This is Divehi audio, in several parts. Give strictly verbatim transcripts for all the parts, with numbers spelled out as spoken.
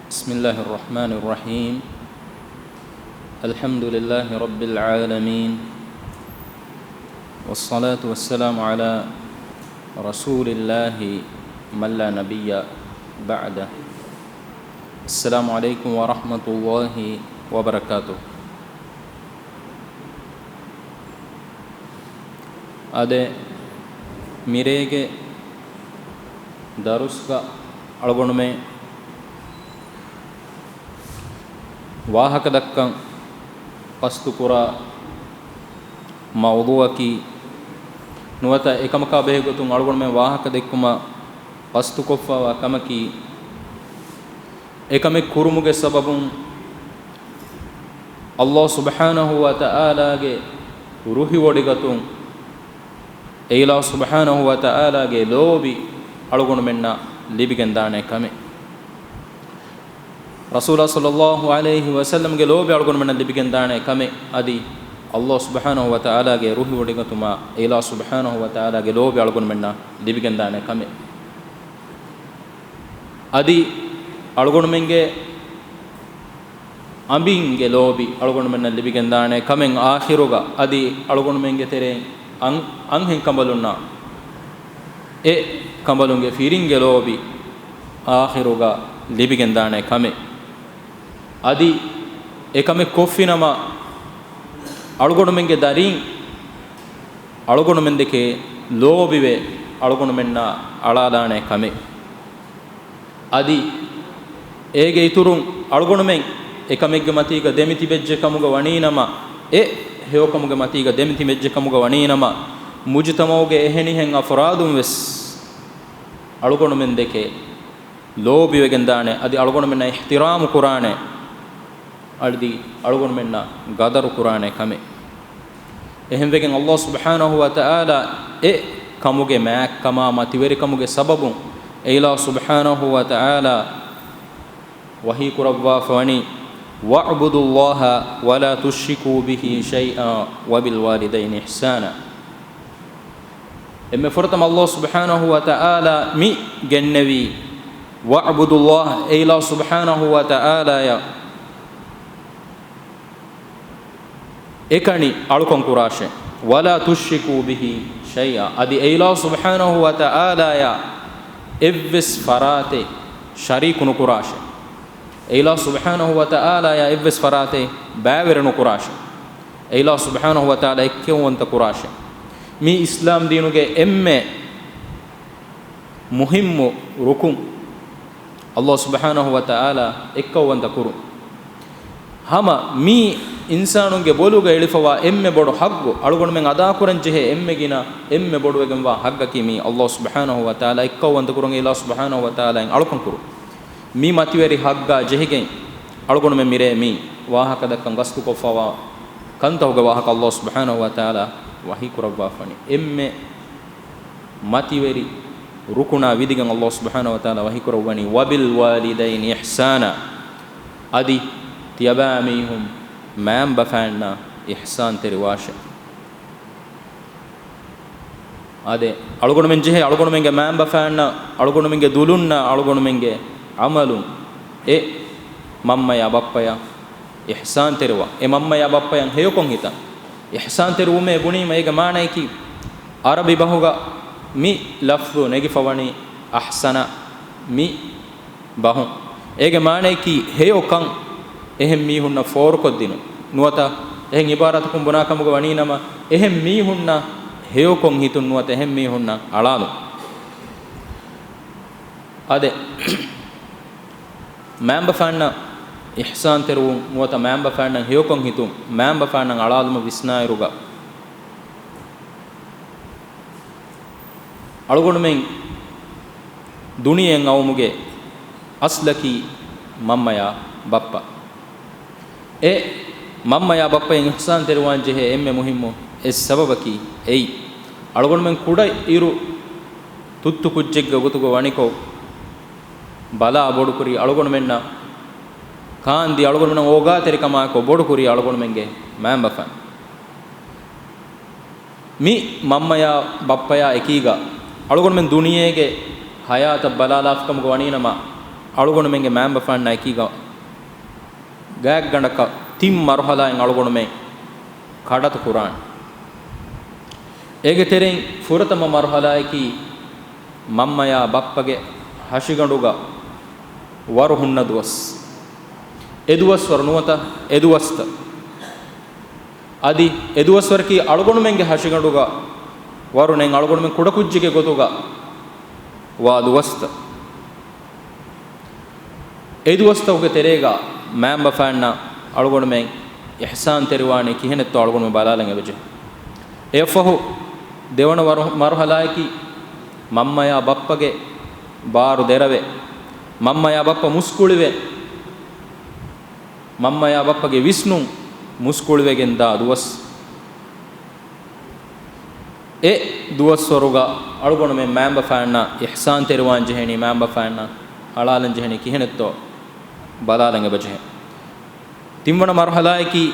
بسم الله الرحمن الرحيم. الحمد لله رب العالمين. والصلاة والسلام على رسول الله من لا نبي بعده. السلام عليكم ورحمة الله وبركاته. އާދެ، މިރޭގެ ދަރުސްގަ އަޅުގަނޑުމެން ވާހަކަ ދައްކަން ޤަޞްދުކުރާ މައުޟޫޢަކީ، ނުވަތަ އެކަމަކާ ބެހޭ ގޮތުން އަޅުގަނޑުމެން ވާހަކަ ދެއްކުމަށް ޤަޞްދުކޮށްފައިވާ ކަމަކީ، އެކަމެއް ކުރުމުގެ ސަބަބުން ﷲ ސުބްޙާނަހޫ ވަތަޢާލާގެ ރުހިވޮޑިގަތުން، އެއިލާހު ސުބްޙާނަހޫ ވަތަޢާލާގެ ލޯބި އަޅުގަނޑުމެންނަށް ލިބިގެންދާނެ ކަމެއް. ރަސޫލާ ޞައްލައްލާހު ޢަލައިހި ވަސައްލަމްގެ ލޯބި އަޅުގަނޑުމެންނަށް ލިބިގެންދާނެ ކަމެއް. އަދި ﷲ ސުބްޙާނަހޫ ވަތަޢާލާގެ ރުހިވޮޑިގަތުމާ، އެއިލާހު ސުބްޙާނަހޫ ވަތަޢާލާގެ ލޯބި އަޅުގަނޑުމެންނަށް ލިބިގެންދާނެ ކަމެއް. އަދި އަޅުގަނޑުމެންގެ އަނބިންގެ ލޯބި އަޅުގަނޑުމެންނަށް ލިބިގެންދާނެ ކަމެއް އާޚިރުގަ. އަދި އަޅުގަނޑުމެންގެ ތެރެއިން އަން-، އަންހެން ކަނބަލުންނާ އެ ކަނބަލުންގެ ފިރިންގެ ލޯބި އާޚިރުގަ ލިބިގެންދާނެ ކަމެއް. އަދި އެކަމެއް ކޮށްފިނަމަ، އަޅުގަނޑުމެންގެ ދަރީން އަޅުގަނޑުމެންދެކެ ލޯބިވެ، އަޅުގަނޑުމެންނާ އަޅާލާނެ ކަމެއް. އަދި އޭގެ އިތުރުން އަޅުގަނޑުމެން އެކަމެއްގެ މަތީގަ ދެމިތިބެއްޖެ ކަމުގަ ވަނީނަމަ، އެ ހެޔޮކަމުގެ މަތީގަ ދެމިތިބެއްޖެ ކަމުގަ ވަނީނަމަ، މުޖުތަމަޢުގެ އެހެނިހެން އަފްރާދުން ވެސް އަޅުގަނޑުމެންދެކެ ލޯބިވެގެންދާނެ، އަދި އަޅުގަނޑުމެންނަށް އިޙްތިރާމު ކުރާނެ، އަދި އަޅުގަނޑުމެންނަށް ގަދަރު ކުރާނެ ކަމެއް. އެހެންވެގެން ﷲ ސުބްޙާނަހޫ ވަތަޢާލާ އެ ކަމުގެ މާތްކަމާ މަތިވެރިކަމުގެ ސަބަބުން އެއިލާހު ސުބްޙާނަހޫ ވަތަޢާލާ ވަޙީ ކުރައްވާފަ ވަނީ، "وَاعْبُدُوا اللَّهَ وَلَا تُشْرِكُوا بِهِ شَيْئًا وَبِالْوَالِدَيْنِ إِحْسَانًا." އެންމެ ފުރަތަމަ ﷲ ސުބްޙާނަހޫ ވަތަޢާލާ މި ގެންނެވީ، "وَاعْبُدُوا اللَّهَ"، އެއިލާހު ސުބްޙާނަހޫ ވަތަޢާލާޔަށް އެކަނި އަޅުކަން ކުރާށޭ. "وَلَا تُشْرِكُوا بِهِ شَيْئًا"، އަދި އެއިލާހު ސުބްޙާނަހޫ ވަތަޢާލާޔާ އެއްވެސް ފަރާތެއް ޝަރީކު ނުކުރާށޭ. އެއިލާހު ސުބްޙާނަހޫ ވަތަޢާލާޔާ އެއްވެސް ފަރާތެއް ބައިވެރި ނުކުރާށޭ. އެއިލާހު ސުބްޙާނަހޫ ވަތަޢާލާ އެއްކައުވަންތަ ކުރާށޭ. މީ އިސްލާމް ދީނުގެ އެންމެ މުހިއްމު ރުކުން. ﷲ ސުބްޙާނަހޫ ވަތަޢާލާ އެއްކައުވަންތަ ކުރުން. ހަމަ މީ އިންސާނުންގެ ބޮލުގަ އެޅިފަވާ އެންމެ ބޮޑު ޙައްޤު، އަޅުގަނޑުމެން އަދާކުރަން ޖެހޭ އެންމެ ގިނަ، އެންމެ ބޮޑުވެގެންވާ ޙައްޤަކީ މީ ﷲ ސުބްޙާނަހޫ ވަތަޢާލާ އެއްކައުވަންތަ ކުރުން، އެއިލާހު ސުބްޙާނަހޫ ވަތަޢާލާއިން އަޅުކަން ކުރުން. މި މަތިވެރި ޙައްޤާ ޖެހިގެން އަޅުގަނޑުމެން މިރޭ މި ވާހަކަ ދައްކަން ގަސްތުކޮށްފަވާ ކަންތަކުގެ ވާހަކަ ﷲ ސުބްޙާނަހޫ ވަތަޢާލާ ވަޙީ ކުރައްވާފަނީ. އެންމެ މަތިވެރި ރުކުނާ ވިދިގެން ﷲ ސުބްޙާނަހޫ ވަތަޢާލާ ވަޙީ ކުރައްވަނީ، "وَبِالْوَالِدَيْنِ إِحْسَانًا"، އަދި ތިޔަބައިމީހުން މައިންބަފައިންނަށް އިޙްސާންތެރިވާށޭ. އާދެ، އަޅުގަނޑުމެން ޖެހޭ އަޅުގަނޑުމެންގެ މައިންބަފައިންނަށް، އަޅުގަނޑުމެންގެ ދުލުންނަށް، އަޅުގަނޑުމެންގެ ޢަމަލުން އެ މަންމަޔާ ބައްޕަޔަށް އިޙްސާންތެރިވާ، އެ މަންމަޔާ ބައްޕަޔަށް ހެޔޮކޮށް ހިތަން. އިޙްސާންތެރިވުމޭ ބުނީމަ އޭގެ މާނަޔަކީ، ޢަރަބި ބަހުގަ މި ލަފްޒު ނެގިފަވަނީ އަޙްސަނަ، މި ބަހުން. އޭގެ މާނަޔަކީ ހެޔޮކަން، އެހެން މީހުންނަށް ފޯރުކޮށްދިނުން ނުވަތަ، އެހެން ޢިބާރާތަކުން ބުނާކަމުގަ ވަނީނަމަ، އެހެން މީހުންނަށް ހެޔޮކޮށް ހިތުން ނުވަތަ، އެހެން މީހުންނަށް އަޅާލުން. އާދެ، މައިންބަފައިންނަށް އިޙްސާންތެރިވުން ނުވަތަ މައިންބަފައިންނަށް ހެޔޮކޮށް ހިތުން، މައިންބަފައިންނަށް އަޅާލުމަށް ވިސްނާއިރުގަ، އަޅުގަނޑުމެން ދުނިޔެއަށް އައުމުގެ އަސްލަކީ މަންމަޔާ ބައްޕަ. އެ މަންމަޔާ ބައްޕައަށް އިޙްސާންތެރިވާން ޖެހޭ އެންމެ މުހިއްމު އެއް ސަބަބަކީ އެއީ. އަޅުގަނޑުމެން ކުޑައިރު ތުއްތު ކުއްޖެއްގެ ގޮތުގަ ވަނިކޮށް، ބަލާ ބޮޑުކުރީ އަޅުގަނޑުމެންނަށް، ކާންދީ އަޅުގަނޑުމެންނަށް އޯގާތެރިކަމާއެކު ބޮޑުކުރީ އަޅުގަނޑުމެންގެ މައިންބަފައިން. މި މަންމަޔާ ބައްޕަޔާ އެކީގަ އަޅުގަނޑުމެން ދުނިޔޭގެ ޙަޔާތަށް ބަލާލާފިކަމުގަ ވަނީނަމަ، އަޅުގަނޑުމެންގެ މައިންބަފައިންނާ އެކީގަ ގާތްގަނޑަކަށް ތިން މަރުހަލާއިން އަޅުގަނޑުމެން ކަޑަތު ކުރާނެ. އޭގެ ތެރެއިން ފުރަތަމަ މަރުހަލާއަކީ މަންމަޔާ ބައްޕަގެ ހަށިގަނޑުގަ ވަރު ހުންނަ ދުވަސް. އެ ދުވަސްވަރު ނުވަތަ އެ ދުވަސްތައް. އަދި އެ ދުވަސްވަރަކީ އަޅުގަނޑުމެންގެ ހަށިގަނޑުގަ ވަރު ނެތް އަޅުގަނޑުމެން ކުޑަކުއްޖެއްގެ ގޮތުގަ ވާ ދުވަސްތައް. އެ ދުވަސްތަކުގެ ތެރޭގަ މައިންބަފައިންނަށް އަޅުގަނޑުމެން އިޙްސާންތެރިވާނީ ކިހިނެއްތޯ އަޅުގަނޑުމެން ބަލާލަން އެބަޖެހޭ. އެއަށްފަހު ދެވަނަ ވަރު-، މަރުހަލާއަކީ މަންމަޔާ ބައްޕަގެ ބާރު ދެރަވެ، މަންމަޔާ ބައްޕަ މުސްކުޅިވެ، މަންމަޔާ ބައްޕަގެ ވިސްނުން މުސްކުޅިވެގެން ދާ ދުވަސް. އެ ދުވަސްވަރުގަ އަޅުގަނޑުމެން މައިންބަފައިންނަށް އިޙްސާންތެރިވާން ޖެހެނީ، މައިންބަފައިންނަށް އަޅާލަން ޖެހެނީ ކިހިނެއްތޯ ބަލާލަން އެބަޖެހޭ. ތިންވަނަ މަރުހަލާއަކީ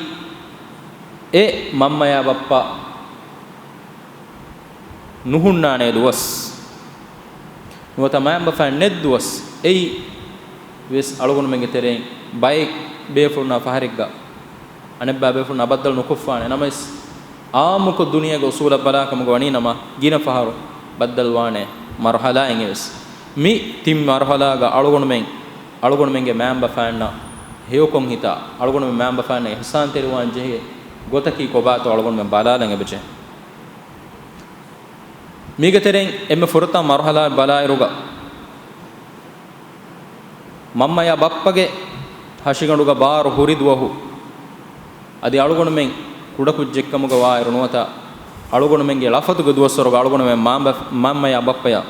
އެ މަންމަޔާ ބައްޕަ ނުހުންނާނޭ ދުވަސް، ނުވަތަ މައިންބަފައިން ނެތް ދުވަސް. އެއީ ވެސް އަޅުގަނޑުމެންގެ ތެރެއިން ބައެއް ބޭފުޅުންނާ ފަހަރެއްގަ އަނެއްބައި ބޭފުޅުންނާ ބައްދަލު ނުކޮށްފާނެ. ނަމަވެސް، އާއްމުކޮށް ދުނިޔޭގެ އުސޫލަށް ބަލާކަމުގަ ވަނީ ނަމަ، ގިނަ ފަހަރު ބައްދަލުވާނެ މަރުހަލާއެއް އެވެސް. މި ތިން މަރުހަލާގަ އަޅުގަނޑުމެން، އަޅުގަނޑުމެންގެ މައިންބަފައިންނަށް ހެޔޮކޮށް ހިތާ، އަޅުގަނޑުމެން މައިންބަފައިންނަށް އިޙްސާންތެރިވާން ޖެހޭ ގޮތަކީ ކޮބާތޯ އަޅުގަނޑުމެން ބަލާލަން އެބަޖެހޭ. މީގެ ތެރެއިން އެންމެ ފުރަތަމަ މަރުހަލާ ބަލާއިރުގަ، މަންމަޔާ ބައްޕަގެ ހަށިގަނޑުގަ ބާރު ހުރި ދުވަހު، އަދި އަޅުގަނޑުމެން ކުޑަކުއްޖެއްކަމުގަ ވާއިރު ނުވަތަ އަޅުގަނޑުމެންގެ ޅަފަތުގެ ދުވަސްވަރުގަ އަޅުގަނޑުމެން މާ-، މަންމަޔާ ބައްޕަޔާ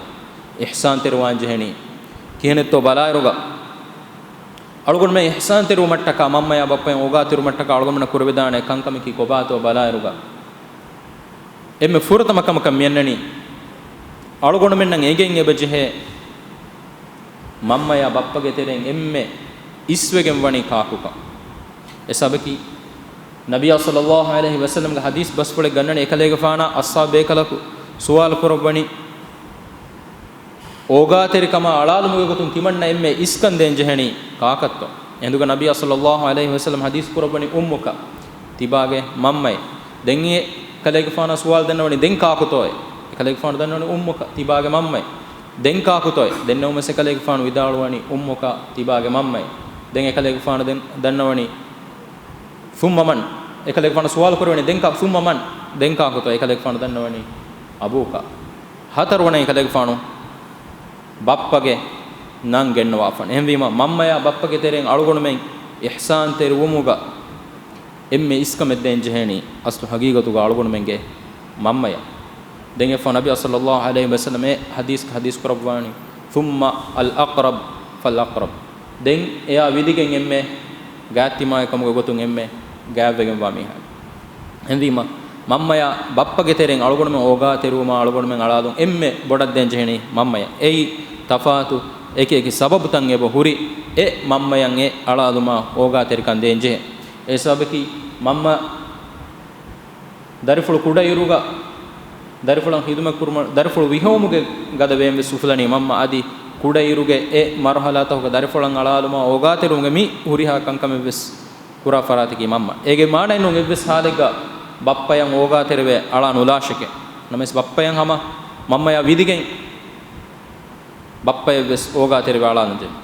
އިޙްސާންތެރިވާން ޖެހެނީ ކިހިނެއްތޯ ބަލާއިރުގަ، އަޅުގަނޑުމެން އިޙްސާންތެރިވުމަށްޓަކާ، މަންމަޔާ ބައްޕައިން އޯގާތެރިވުމަށްޓަކާ އަޅުގަނޑުމެންނަށް ކުރެވިދާނެ ކަންކަމަކީ ކޮބާތޯ ބަލާއިރުގަ، އެންމެ ފުރަތަމަ ކަމަކަށް މިއަންނަނީ، އަޅުގަނޑުމެންނަށް އެނގެން އެބަޖެހޭ، މަންމަޔާ ބައްޕަގެ ތެރެއިން އެންމެ އިސްވެގެން ވަނީ ކާކުކަން. އެ ސަބަކީ، ނަބިއްޔާ ޞައްލައްލާހު ޢަލައިހި ވަސައްލަމްގެ ޙަދީޘް ބަސްފުޅެއް ގަންނަނީ، އެކަލޭގެފާނާ އަޞްޙާބު ބޭކަލަކު ސުވާލު ކުރައްވަނީ، އޯގާތެރިކަމާ އަޅާލުމުގެ ގޮތުން ތިމަންނަ އެންމެ އިސްކަން ދޭން ޖެހެނީ ކާކަށްތޯ؟ އެނދުގަ ނަބިއްޔާ ޞައްލައްލާހު ޢަލައިހި ވަސައްލަމް ޙަދީޘް ކުރައްވަނީ، އުއްމުކަ، ތިބާގެ މަންމައޭ. ދެން އެކަލޭގެފާނާ ސުވާލު ދަންނަވަނީ، ދެން ކާކުތޯއޭ؟ އެކަލޭގެފާނު ދަންނަވަނީ، އުއްމުކަ، ތިބާގެ މަންމައޭ. ދެން ކާކުތޯއޭ؟ ދެންނެވުމަސް އެކަލޭގެފާނު ވިދާޅުވަނީ، އުއްމުކަ، ތިބާގެ މަންމައޭ. ދެން އެކަލޭގެފާނު ދެން ދަންނަވަނީ، ثم من؟ އެކަލޭގެފާނު ސުވާލު ކުރެވެނީ، ދެން ކާ-، ثم من؟ ދެން ކާކުތޯ؟ އެކަލޭގެފާނު ދަންނަވަނީ، أبوك. ހަތަރުވަނަ އެކަލޭގެފާނު ބައްޕަގެ ނަން ގެންނަވާފަން. އެހެންވީމަ، މަންމަޔާ ބައްޕަގެ ތެރެއިން އަޅުގަނޑުމެން އިޙްސާންތެރިވުމުގަ އެންމެ އިސްކަމެއް ދޭން ޖެހޭނީ އަސްލު ހަގީގަތުގަ އަޅުގަނޑުމެންގެ މަންމަޔަށް. ދެން އެއަށްފަހު ނަބިއްޔާ ޞައްލައްލާހު ޢަލައިހި ވަސައްލަމް އެ ޙަދީޘްގަ ޙަދީޘް ކުރައްވާނީ، ثم الأقرب فالأقرب. ދެން އެއާ ވިދިގެން އެންމެ ގާތްތިމާވެ ކަމުގެ ގޮތުން އެންމެ ގާތްވެގެންވާ މީހާ. އެހެންވީމަ، މަންމަޔާ ބައްޕަގެ ތެރެއިން އަޅުގަނޑުމެން އޯގާތެރިވުމާ އަޅުގަނޑުމެން އަޅާލުން އެންމެ ބޮޑަށް ދޭން ޖެހެނީ މަންމަޔަށް. އެއީ ތަފާތު އެކި އެކި ސަބަބުތައް އެބަ ހުރި އެ މަންމަޔަށް އެ އަޅާލުމާ އޯގާތެރިކަން ދޭން ޖެހޭ. އެ ސަބަބަކީ މަންމަ ދަރިފުޅު ކުޑައިރުގަ، ދަރިފުޅަށް ހިދުމަތް ކުރުމަށް، ދަރިފުޅު ވިހެއުމުގެ ގަދަ ވޭން ވެސް އުފުލަނީ މަންމަ. އަދި ކުޑައިރުގެ އެ މަރުޙަލާތަކުގަ ދަރިފުޅަށް އަޅާލުމާ އޯގާތެރިވުމުގެ މި ހުރިހާ ކަންކަމެއް ވެސް ކުރާ ފަރާތަކީ މަންމަ. އޭގެ މާނައެއް ނޫން އެއްވެސް ޙާލެއްގަ ބައްޕަޔަށް އޯގާތެރިވެ އަޅާ ނުލާށެކޭ. ނަމަވެސް ބައްޕަޔަށް ހަމަ މަންމަޔާ ވިދިގެން ބައްޕަޔަށް ވެސް އޯގާތެރިވެ އަޅާލަން ޖެހޭ.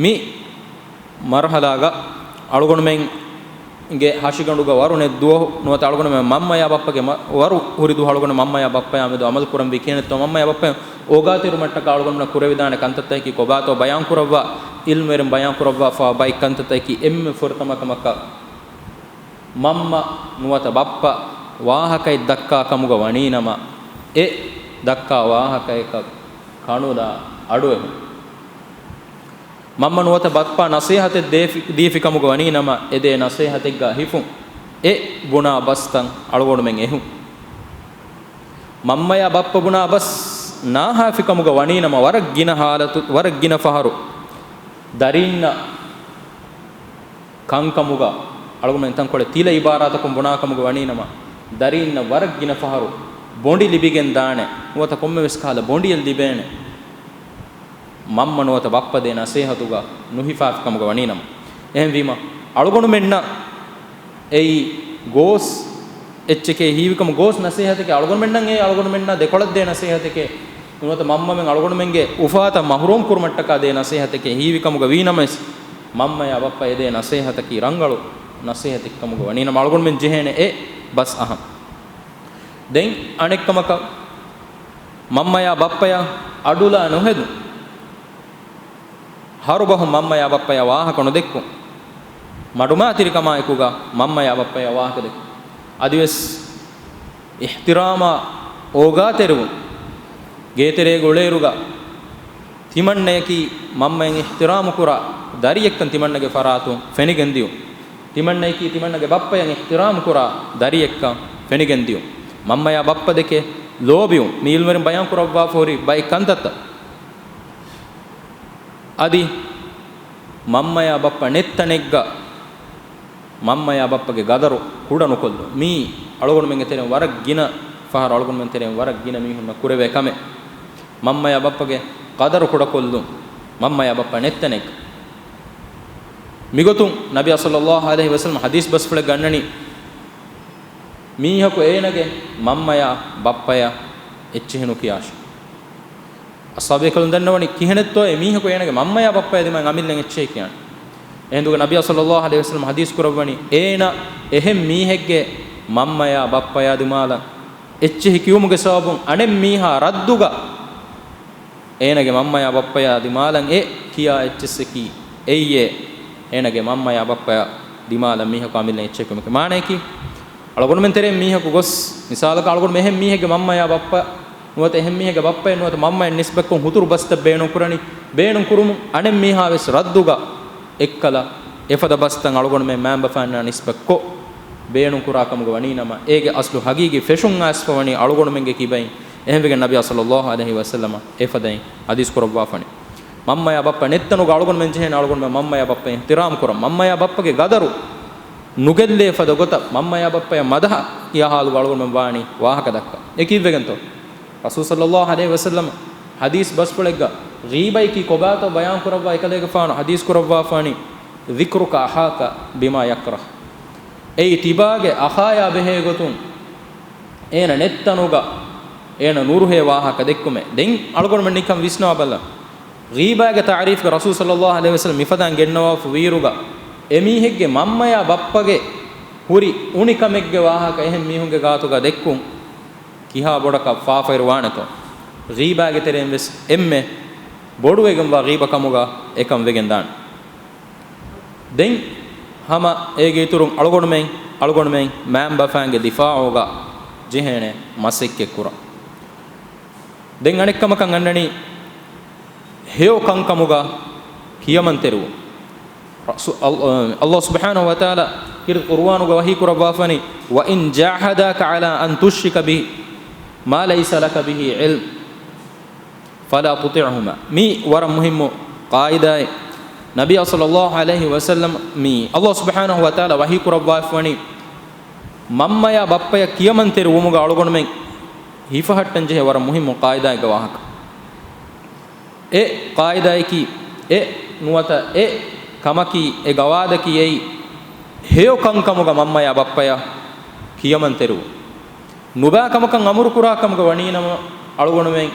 މި މަރުޙަލާގަ އަޅުގަނޑުމެންގެ ހަށިގަނޑުގަ ވަރު ނެތް ދުވަހު ނުވަތަ އަޅުގަނޑުމެން މަންމަޔާ ބައްޕަގެ މަ-، ވަރު ހުރި ދުވަހު އަޅުގަނޑު މަންމަޔާ ބައްޕަޔާ މެދު އަމަލު ކުރަންވީ ކިހިނެއްތޯ؟ މަންމަޔާ ބައްޕަ އޯގާތެރިވުމަށްޓަކާ އަޅުގަނޑުމެންނަށް ކުރެވިދާނެ ކަންތައްތަކަކީ ކޮބާތޯ؟ ބަޔާން ކުރައްވާ، ޢިލްމުވެރިން ބަޔާން ކުރައްވާފަ ބައެއް ކަންތައްތަކަކީ އެންމެ ފުރަތަމަ ކަމަކަށް މަންމަ ނުވަތަ ބައްޕަ ވާހަކައެއް ދައްކާ ކަމުގަ ވަނީނަމަ، އެ ދައްކާ ވާހަކަޔަކަށް ކަނުލާ އަޑުއެހުން. މަންމަ ނުވަތަ ބައްޕަ ނަޞޭޙަތެއް ދޭފި-، ދީފި ކަމުގަ ވަނީނަމަ، އެ ދޭ ނަޞޭޙަތެއްގަ ހިފުން. އެ ބުނާ ބަސްތައް އަޅުގަނޑުމެން އެހުން. މަންމަޔާ ބައްޕަ ބުނާ ބަސް ނާހާފި ކަމުގަ ވަނީނަމަ، ވަރަށް ގިނަ ޙާލަތު، ވަރަށް ގިނަ ފަހަރު ދަރީންނަށް ކަންކަމުގަ އަޅުގަނޑުމެން ތަންކޮޅެއް ތިލަ އިބާރާތަކުން ބުނާކަމުގަ ވަނީނަމަ، ދަރީންނަށް ވަރަށް ގިނަ ފަހަރު ބޮނޑި ލިބިގެން ދާނެ، ނުވަތަ ކޮންމެވެސް ކަހަލަ ބޮނޑިއެއް ލިބޭނެ. މަންމަ ނުވަތަ ބައްޕަ ދޭ ނަސޭހަތުގަ ނުހިފާފި ކަމުގަ ވަނީނަމަ. އެހެންވީމަ، އަޅުގަނޑުމެންނަށް އެއީ ގޯސް އެއްޗެކޭ ހީވިކަމު، ގޯސް ނަސޭހަތެކޭ، އަޅުގަނޑުމެންނަށް އެ އަޅުގަނޑުމެންނާ ދެކޮޅަށް ދޭ ނަސޭހަތެކޭ، ނުވަތަ މަންމަމެން އަޅުގަނޑުމެންގެ އުފާތައް މަހުރޫމް ކުރުމަށްޓަކާ ދޭ ނަސޭހަތެކޭ ހީވިކަމުގަ ވީނަމަވެސް، މަންމަޔާ ބައްޕަ އެދޭ ނަސޭހަތަކީ ރަނގަޅު ނަސޭހަތެއް ކަމުގަ ވަނީނަމަ، އަޅުގަނޑުމެން ޖެހޭނެ އެ ބަސް އަހަން. ދެން އަނެއްކަމަކަށް، މަންމަޔާ ބައްޕަޔާ އަޑުލާ ނުހެދުން. ހަރުބަހުން މަންމަޔާ ބައްޕަޔާ ވާހަކަ ނުދެއްކުން. މަޑުމާތިރިކަމާއެކުގަ މަންމަޔާ ބައްޕަޔާ ވާހަކަ ދެއްކުން. އަދިވެސް އިޙްތިރާމާ އޯގާތެރިވުން. ގޭތެރޭގަ އުޅޭއިރުގަ ތިމަންނަޔަކީ މަންމައިން އިޙްތިރާމުކުރާ ދަރިއެއްކަން ތިމަންނަގެ ފަރާތުން ފެނިގެންދިޔުން. ތިމަންނަޔަކީ ތިމަންނަގެ ބައްޕަޔަށް އިޙްތިރާމުކުރާ ދަރިއެއްކަން ފެނިގެންދިޔުން. މަންމަޔާ ބައްޕަ ދެކެ ލޯބިވުން. މި އިލްމުވެރިން ބަޔާން ކުރައްވާފަ ހުރި ބައެއް ކަންތައްތައް. އަދި މަންމަޔާ ބައްޕަ ނެތް ތަނެއްގަ މަންމަޔާ ބައްޕަގެ ގަދަރު ކުޑަ ނުކޮށްލުން. މީ އަޅުގަނޑުމެންގެ ތެރެއިން ވަރަށް ގިނަ ފަހަރު، އަޅުގަނޑުމެން ތެރެއިން ވަރަށް ގިނަ މީހުންނަށް ކުރެވޭ ކަމެއް. މަންމަޔާ ބައްޕަގެ ގަދަރު ކުޑަކޮށްލުން، މަންމަޔާ ބައްޕަ ނެތް ތަނެއްގަ. މިގޮތުން ނަބިއްޔާ ޞައްލައްލާހު ޢަލައިހި ވަސައްލަމަ ޙަދީޘް ބަސްފުޅެއްގަ އަންނަނީ، މީހަކު އޭނަގެ މަންމަޔާ ބައްޕަޔާ އެއްޗެހި ނުކިޔާށޭ. އަޞްޙާބު ބޭކަލުން ދަންނަވަނީ، ކިހިނެއްތޯ އެ މީހަކު އޭނަގެ މަންމަޔާ ބައްޕަޔާ ދިމާއިން އަމިއްލައަށް އެއްޗެހި ކިޔާނީ؟ އެހިނދުގަ ނަބިއްޔާ ޞައްލައްލާހު ޢަލައިހި ވަސައްލަމަ ޙަދީޘް ކުރައްވަނީ، އޭނަ އެހެން މީހެއްގެ މަންމަޔާ ބައްޕަޔާ ދިމާލަށް އެއްޗެހި ކިޔުމުގެ ސަބަބުން އަނެއް މީހާ ރައްދުގަ އޭނަގެ މަންމަޔާ ބައްޕަޔާ ދިމާލަށް އެ ކިޔާ އެއްޗިއްސަކީ އެއީ، އޭނަގެ މަންމަޔާ ބައްޕަޔާ ދިމާލަށް މީހަކު އަމިއްލައަށް އެއްޗެހި ކިޔުމަކީ. މާނައަކީ، އަޅުގަނޑުމެން ތެރެއިން މީހަކު ގޮސް، މިސާލަކަށް އަޅުގަނޑުމެން އެހެން މީހެއްގެ މަންމަޔާ ބައްޕަ ނުވަތަ އެހެން މީހެއްގެ ބައްޕައެއް ނުވަތަ މަންމައެއް ނިސްބަތްކޮށް ހުތުރު ބަސްތައް ބޭނުންކުރަނީ، ބޭނުންކުރުމުން އަނެއް މީހާވެސް ރައްދުގަ އެއްކަލަ އެފަދަ ބަސްތައް އަޅުގަނޑުމެން މައިންބަފައިންނާ ނިސްބަތްކޮށް ބޭނުންކުރާ ކަމުގަ ވަނީނަމަ، އޭގެ އަސްލު ހަގީގީ ފެށުން އައިސްފަވަނީ އަޅުގަނޑުމެންގެ ކިބައިން. އެހެންވެގެން ނަބިއްޔާ ޞައްލައްލާހު ޢަލައިހި ވަސައްލަމަ އެފަދައިން ޙަދީޘް ކުރައްވާފަނީ، މަންމަޔާ ބައްޕަ ނެތްތަނުގަ އަޅުގަނޑުމެން މަންމަޔާ ބައްޕަ އިޙްތިރާމް ކުރަން، މަންމަޔާ ބައްޕަގެ ގަދަރު ނުގެއްލޭ ފަދަ ގޮތަށް، މަންމަޔާ ބައްޕަޔަށް މަދަހަ ކިޔާ ޙާލުގަ އަޅުގަނޑުމެން ވާނީ ވާހަކަ ދައްކަން. އެ ކީއްވެގެންތޯ؟ ރަސޫލު ޞައްލައްލާހު ޢަލައިހި ވަސައްލަމަ ޙަދީޘް ބަސްފުޅެއްގަ ޣީބައަކީ ކޮބާތޯ ބަޔާން ކުރައްވާ އެކަލޭގެފާނު ޙަދީޘް ކުރައްވާފާނީ، ذكرك أخاك بما يكره. އެއީ ތިބާގެ އަޚާޔާ ބެހޭ ގޮތުން އޭނަ ނެތްތަނުގަ އޭނަ ނުރުހޭ ވާހަކަ ދެއްކުމެއް. ދެން އަޅުގަނޑުމެން ނިކަން ވިސްނާބަލަ. ޣީބާގެ ތަޢުރީފްގަ ރަސޫލު ޞައްލައްލާހު ޢަލައިހި ވަސައްލަމަ މިފަދައިން ގެންނަވާފަ ވީއިރުގަ، އެމީހެއްގެ މަންމަޔާ ބައްޕަގެ ހުރި އުނިކަމެއްގެ ވާހަކަ އެހެން މީހުންގެ ގާތުގަ ދެއްކުން ކިހާ ބޮޑަކަށް ފާފައިރު ވާނެތޯ؟ ޣީބާގެ ތެރެއިން ވެސް އެންމެ ބޮޑުވެގެންވާ ޣީބަ ކަމުގަ އެކަން ވެގެން ދާނެ. ދެން ހަމަ އޭގެ އިތުރުން އަޅުގަނޑުމެން، އަޅުގަނޑުމެން މައިންބަފައިންގެ ދިފާޢުގަ ޖެހޭނެ މަސައްކަތް ކުރަން. ދެން އަނެއްކަމަކަށް އަންނަނީ ހެޔޮ ކަންކަމުގަ ކިޔަމަންތެރިވުން. ރަސޫ-، އަލް-، އަލްލާހު ސުބްޙާނަހު ވަތަޢާލާ ކީރިތި ޤުރުއާނުގަ ވަޙީ ކުރައްވާފަނީ، وَإِنْ جَاهَدَاكَ عَلَىٰ أَنْ تُشْرِكَ بِي مَا لَيْسَ لَكَ بِهِ عِلْمٌ فَلَا تُطِعْهُمَا. މީ ވަރަށް މުހިއްމު ޤާޢިދާއެއް. ނަބިއްޔާ ޞައްލައްލާހު ޢަލައިހި ވަސައްލަމަ މީ އަލްލާހު ސުބްޙާނަހު ވަތަޢާލާ ވަޙީ ކުރައްވާފަވަނީ، މަންމަޔާ ބައްޕަޔަށް ކިޔަމަންތެރިވުމުގަ އަޅުގަނޑުމެން ހިފަހައްޓަންޖެހޭ ވަރަށް މުހިއްމު ޤާޢިދާއެއްގެ ވާހަކަ. އެ ޤާޢިދާއަކީ، އެ ނުވަތަ އެ ކަމަކީ، އެ ގަވާއިދަކީ އެއީ، ހެޔޮ ކަންކަމުގަ މަންމަޔާ ބައްޕަޔަށް ކިޔަމަންތެރިވުން. ނުބައި ކަމަކަށް އަމުރު ކުރާ ކަމުގަ ވަނީނަމަ، އަޅުގަނޑުމެން،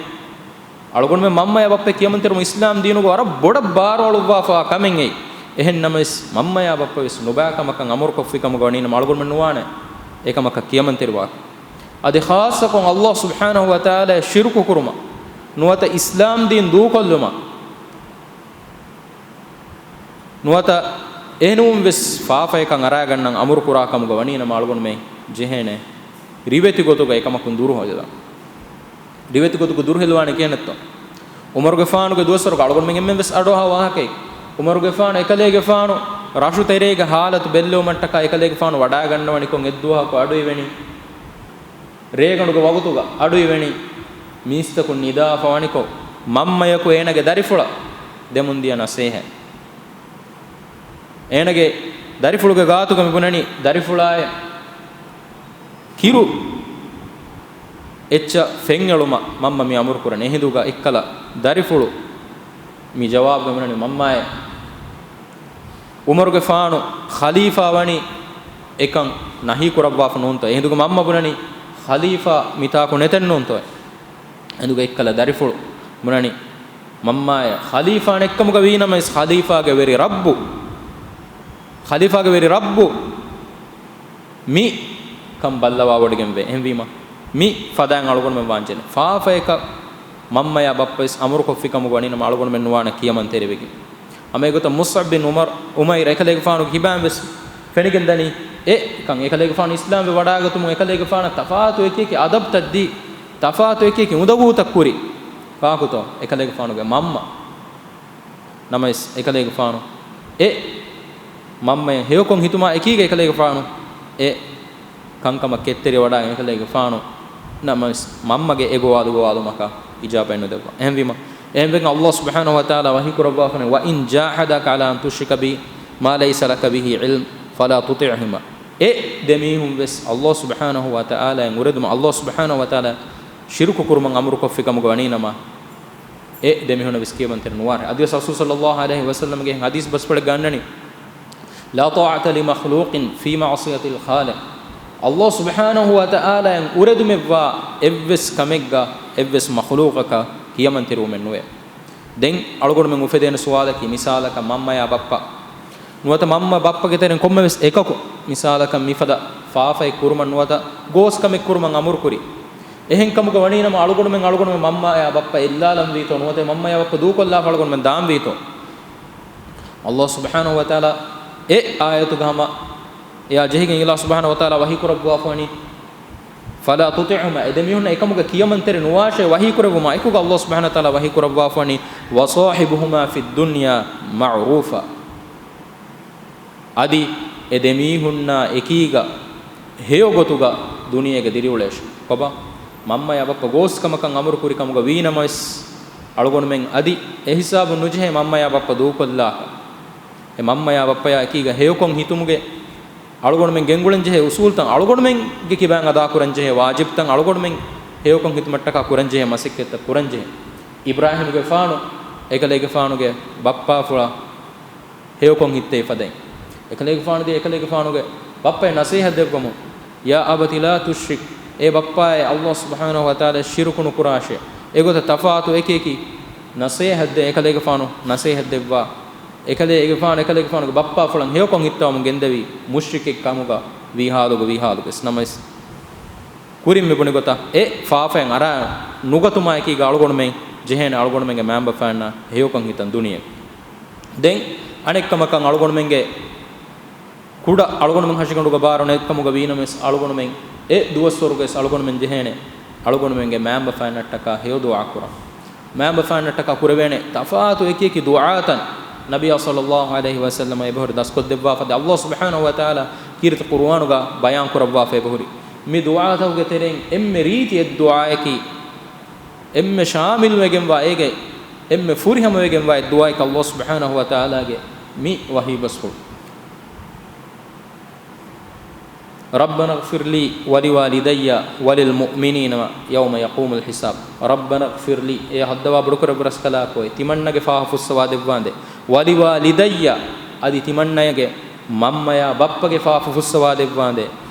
އަޅުގަނޑުމެން މަންމަޔާ ބައްޕަ ކިޔަމަންތެރިވުން އިސްލާމް ދީނުގަ ވަރަށް ބޮޑަށް ބާރު އަޅުއްވާފާ ކަމެއް އެއީ. އެހެން ނަމަވެސް، މަންމަޔާ ބައްޕަ ވެސް ނުބައި ކަމަކަށް އަމުރުކޮށްފި ކަމުގަ ވަނީނަމަ، އަޅުގަނޑުމެން ނުވާނެ އެކަމަކަށް ކިޔަމަންތެރިވާ. އަދި ޚާއްޞަކޮށް އަލްލާހު ސުބްޙާނަހު ވަތަޢާލާ ޝިރުކު ކުރުމަށް، ނުވަތަ އިސްލާމް ދީން ދޫކޮށްލުމަށް، ނުވަތަ އެހެނުން ވެސް ފާފަޔަކަށް އަރާގަންނަން އަމުރު ކުރާ ކަމުގަ ވަނީނަމަ، އަޅުގަނޑުމެން ޖެހޭނެ ރިވެތި ގޮތުގަ އެކަމަކުން ދުރުހެލުވާން. ރިވެތި ގޮތުގަ ދުރުހެލުވާނެ ކިހިނެއްތޯ؟ ޢުމަރުގެފާނުގެ ދުވަސްވަރުގަ އަޅުގަނޑުމެން އެންމެން ވެސް އަޑުއަހާ ވާހަކައެއް. ޢުމަރުގެފާނު އެކަލޭގެފާނު ރަށު ތެރޭގެ ޙާލަތު ބެއްލެވުމަށްޓަކާ އެކަލޭގެފާނު ވަޑާގަންނަވަނިކޮށް އެއްދުވަހަކު އަޑުއިވެނީ. ރޭގަނޑުގެ ވަގުތުގަ އަޑުއިވެނީ. މީސްތަކުން ނިދާފަ ވަނިކޮށް، މަންމަޔަކު އޭނަގެ ދަރިފުޅަށް ދެމުންދިޔަ ނަސޭހަތް. އޭނަގެ ދަރިފުޅުގެ ގާތުގަ މި ބުނަނީ ދަރިފުޅާއި ކިރު އެއްޗަށް ފެންއެޅުމަށް މަންމަ މި އަމުރު ކުރަނީ. އެހިނދުގަ އެއްކަލަ ދަރިފުޅު މި ޖަވާބުގަ ބުނަނީ މަންމާއޭ، ޢުމަރުގެފާނު ޚަލީފާ ވަނީ އެކަން ނަހީ ކުރައްވާފަ ނޫންތޯ؟ އެހިނދުގެ މަންމަ ބުނަނީ ޚަލީފާ މިތާކު ނެތެއް ނޫންތޯ؟ އެހިނދުގެ އެއްކަލަ ދަރިފުޅު ބުނަނީ މަންމާއޭ، ޚަލީފާ ނެއްކަމުގަ ވީނަމަވެސް ޚަލީފާގެ ވެރި ރައްބު، ޚަލީފާގެ ވެރި ރައްބު މި ކަން ބައްލަވާވޮޑިގެންވޭ. އެހެންވީމަ، މި ފަދައިން އަޅުގަނޑުމެން ވާންޖެހޭނެ. ފާފަޔަކަށް މަންމަޔާ ބައްޕަވެސް އަމުރުކޮށްފިކަމުގަ ވަނީނަމަ، އަޅުގަނޑުމެން ނުވާނެ ކިޔަމަންތެރިވެގެން. ހަމައެގޮތަށް މުޞްޢަބް ބިން ޢުމައިރު އެކަލޭގެފާނުގެ ކިބައިން ވެސް ފެނިގެން ދަނީ އެކަން. އެކަލޭގެފާނު އިސްލާމްވެ ވަޑާގަތުމުން އެކަލޭގެފާނަށް ތަފާތު އެކިއެކި އަދަބްތައް ދީ، ތަފާތު އެކިއެކި އުނދަގޫތައް ކުރި. ފާކުތޯ؟ އެކަލޭގެފާނުގެ މަންމަ. ނަމަވެސް އެކަލޭގެފާނު އެ މަންމަޔަށް ހެޔޮކޮށް ހިތުމާ އެކީގަ އެކަލޭގެފާނު އެ ކަންކަމަށް ކެތްތެރިވަޑާގެން އެކަލޭގެފާނު ނަމަވެސް މަންމަގެ އެ ގޮވާލު ގޮވާލުމަކަށް އިޖާބައެއް ނުދެއްވާ. އެހެންވީމަ، އެހެންވެގެން ﷲ ސުބްޙާނަހޫ ވަތަޢާލާ ވަޙީ ކުރައްވާފަނެ، "وَإِنْ جَاهَدَاكَ عَلَىٰ أَنْ تُشْرِكَ بِي مَا لَيْسَ لَكَ بِهِ عِلْمٌ فَلَا تُطِعْهُمَا." އެ ދެމީހުން ވެސް ﷲ ސުބްޙާނަހޫ ވަތަޢާލާއަށް އުރެދުމަށް، ﷲ ސުބްޙާނަހޫ ވަތަޢާލާ ޝިރުކު ކުރުމަށް އަމުރުކޮށްފިކަމުގަ ވަނީނަމަ، އެ ދެމީހުންނަށް ވެސް ކިޔަމަންތެރި ނުވާނެ. އަދިވެސް ރަސޫލު ޞައްލައްލާހު ޢަލައިހި ވަސައްލަމްގެ ޙަދީޘް ބަސްފުޅެއްގަ އަންނަނީ، "لا طاعة لمخلوق في معصية الخالق." ﷲ ސުބްޙާނަހޫ ވަތަޢާލާއަށް އުރެދުމެއްވާ އެއްވެސް ކަމެއްގަ އެއްވެސް މަޚްލޫޤަކަށް ކިޔަމަންތެރިވުމެއް ނުވޭ. ދެން އަޅުގަނޑުމެން އުފެދޭނެ ސުވާލަކީ، މިސާލަކަށް މަންމަޔާ ބައްޕަ ނުވަތަ މަންމަ ބައްޕަގެ ތެރެއިން ކޮންމެވެސް އެކަކު، މިސާލަކަށް މިފަދަ ފާފައެއް ކުރުމަށް ނުވަތަ ގޯސް ކަމެއް ކުރުމަށް އަމުރުކުރި. އެހެން ކަމުގަ ވަނީނަމަ އަޅުގަނޑުމެން، އަޅުގަނޑުމެން މަންމަޔާ ބައްޕަ އެއްލާލަން ވީތޯ ނުވަތަ މަންމަޔާ ބައްޕަ ދޫކޮށްލާފަ އަޅުގަނޑުމެން ދާން ވީތޯ؟ ﷲ ސުބްޙާނަހޫ ވަތަޢާލާ އެ އާޔަތުގަ ހަމަ އެއާ ޖެހިގެން ﷲ ސުބްޙާނަހޫ ވަތަޢާލާ ވަޙީ ކުރައްވާފަ ވަނީ، "فَلَا تُطِعْهُمَا." އެ ދެމީހުންނަށް އެކަމުގަ ކިޔަމަންތެރި ނުވާށޭ ވަޙީ ކުރެއްވުމާ އެކުގަ ﷲ ސުބްޙާނަހޫ ވަތަޢާލާ ވަޙީ ކުރައްވާފަ ވަނީ، "وَصَاحِبْهُمَا فِي الدُّنْيَا مَعْرُوفًا." އަދި އެ ދެމީހުންނާ އެކީގަ ހެޔޮ ގޮތުގަ ދުނިޔޭގަ ދިރިއުޅޭށޭ. ކޮބާ؟ މަންމަޔާ ބައްޕަ ގޯސް ކަމަކަށް އަމުރު ކުރި ކަމުގަ ވީނަމަވެސް، އަޅުގަނޑުމެން އަދި އެ ހިސާބުން ނުޖެހޭ މަންމަޔާ ބައްޕަ ދޫކޮށްލާކަށް. އެ މަންމަޔާ ބައްޕަޔާ އެކީގަ ހެޔޮކޮށް ހިތުމުގެ، އަޅުގަނޑުމެން ގެންގުޅެން ޖެހޭ އުސޫލްތައް، އަޅުގަނޑުމެންގެ ކިބައިން އަދާކުރަން ޖެހޭ ވާޖިބްތައް، އަޅުގަނޑުމެން ހެޔޮކޮށް ހިތުމަށްޓަކާ ކުރަން ޖެހޭ މަސައްކަތްތައް ކުރަން ޖެހޭ. އިބްރާހީމްގެފާނު އެކަލޭގެފާނުގެ ބައްޕާފުޅަށް ހެޔޮކޮށް ހިއްތެވި ފަދައިން، އެކަލޭގެފާނު ދިޔަ އެކަލޭގެފާނުގެ ބައްޕައަށް ނަސޭހަތް ދެއްވަމުން، "يَا أَبَتِ لَا تُشْرِكْ." އޭ ބައްޕާއޭ، ﷲ ސުބްޙާނަހޫ ވަތަޢާލާއަށް ޝިރުކު ނުކުރާށޭ. އެގޮތަށް ތަފާތު އެކި އެކި ނަސޭހަތް ދޭ. އެކަލޭގެފާނު ނަސޭހަތް ދެއްވާ. އެކަލޭ، އެގެފާނު އެކަލޭގެފާނުގެ ބައްޕާފުޅަށް ހެޔޮކޮށް ހިއްތަވަމުން ގެންދެވީ މުޝްރިކެއް ކަމުގަ ވީ ހާލުގަ ވީ ހާލުގަސް ނަމަވެސް، ކުރިން މި ބުނި ގޮތަށް އެ ފާފައިން އަރާ ނުގަތުމާ އެކީގަ އަޅުގަނޑުމެން ޖެހޭނެ އަޅުގަނޑުމެންގެ މައިންބަފައިންނާ ހެޔޮކޮށް ހިތަން ދުނިޔެ. ދެން އަނެއްކަމަކަށް އަޅުގަނޑުމެންގެ ކުޑަ އަޅުގަނޑުމެން ހަށިގަނޑުގަ ބާރު ނެތްކަމުގަ ވީނަމަވެސް، އަޅުގަނޑުމެން އެ ދުވަސްވަރުގަވެސް އަޅުގަނޑުމެން ޖެހޭނެ އަޅުގަނޑުމެންގެ މައިންބަފައިންނަށްޓަކާ ހެޔޮ ދުޢާ ކުރަން. މައިންބަފައިންނަށްޓަކާ ކުރެވޭނެ ތަފާތު އެކި އެކި ދުޢާތައް ނަބިއްޔާ ޞައްލައްލާހު ޢަލައިހި ވަސައްލަމަ އެބަހުރި ދަސްކޮށްދެއްވާ ފަދަ ﷲ ސުބްޙާނަހޫ ވަތަޢާލާ ކީރިތި ޤުރުއާނުގަ ބަޔާން ކުރައްވާފަ އެބަހުރި. މި ދުޢާތަކުގެ ތެރެއިން އެންމެ ރީތި އެއްދުޢާއަކީ، އެންމެ ޝާމިލްވެގެންވާ އޭގެ އެންމެ ފުރިހަމަވެގެންވާ އެއްދުޢާއަކީ ﷲ ސުބްޙާނަހޫ ވަތަޢާލާގެ މި ވަޙީ ބަސްފުޅު. "رَبَّنَا اغْفِرْ لِي وَلِوَالِدَيَّ وَلِلْمُؤْمِنِينَ يَوْمَ يَقُومُ الْحِسَابُ." "رَبَّنَا اغْفِرْ لِي." އޭ ހައްދަވާ ބޮޑުކުރެއްވި ރަސްކަލާކޯއެ، ތިމަންނަގެ ފާފަ ފުއްސަވާ ދެއްވާނދޭ. "وَلِوَالِدَيَّ." އަދި ތިމަންނަޔަގެ މަންމަޔާ ބައްޕަގެ ފާފަ ފުއްސަވާ ދެއްވާނދޭ.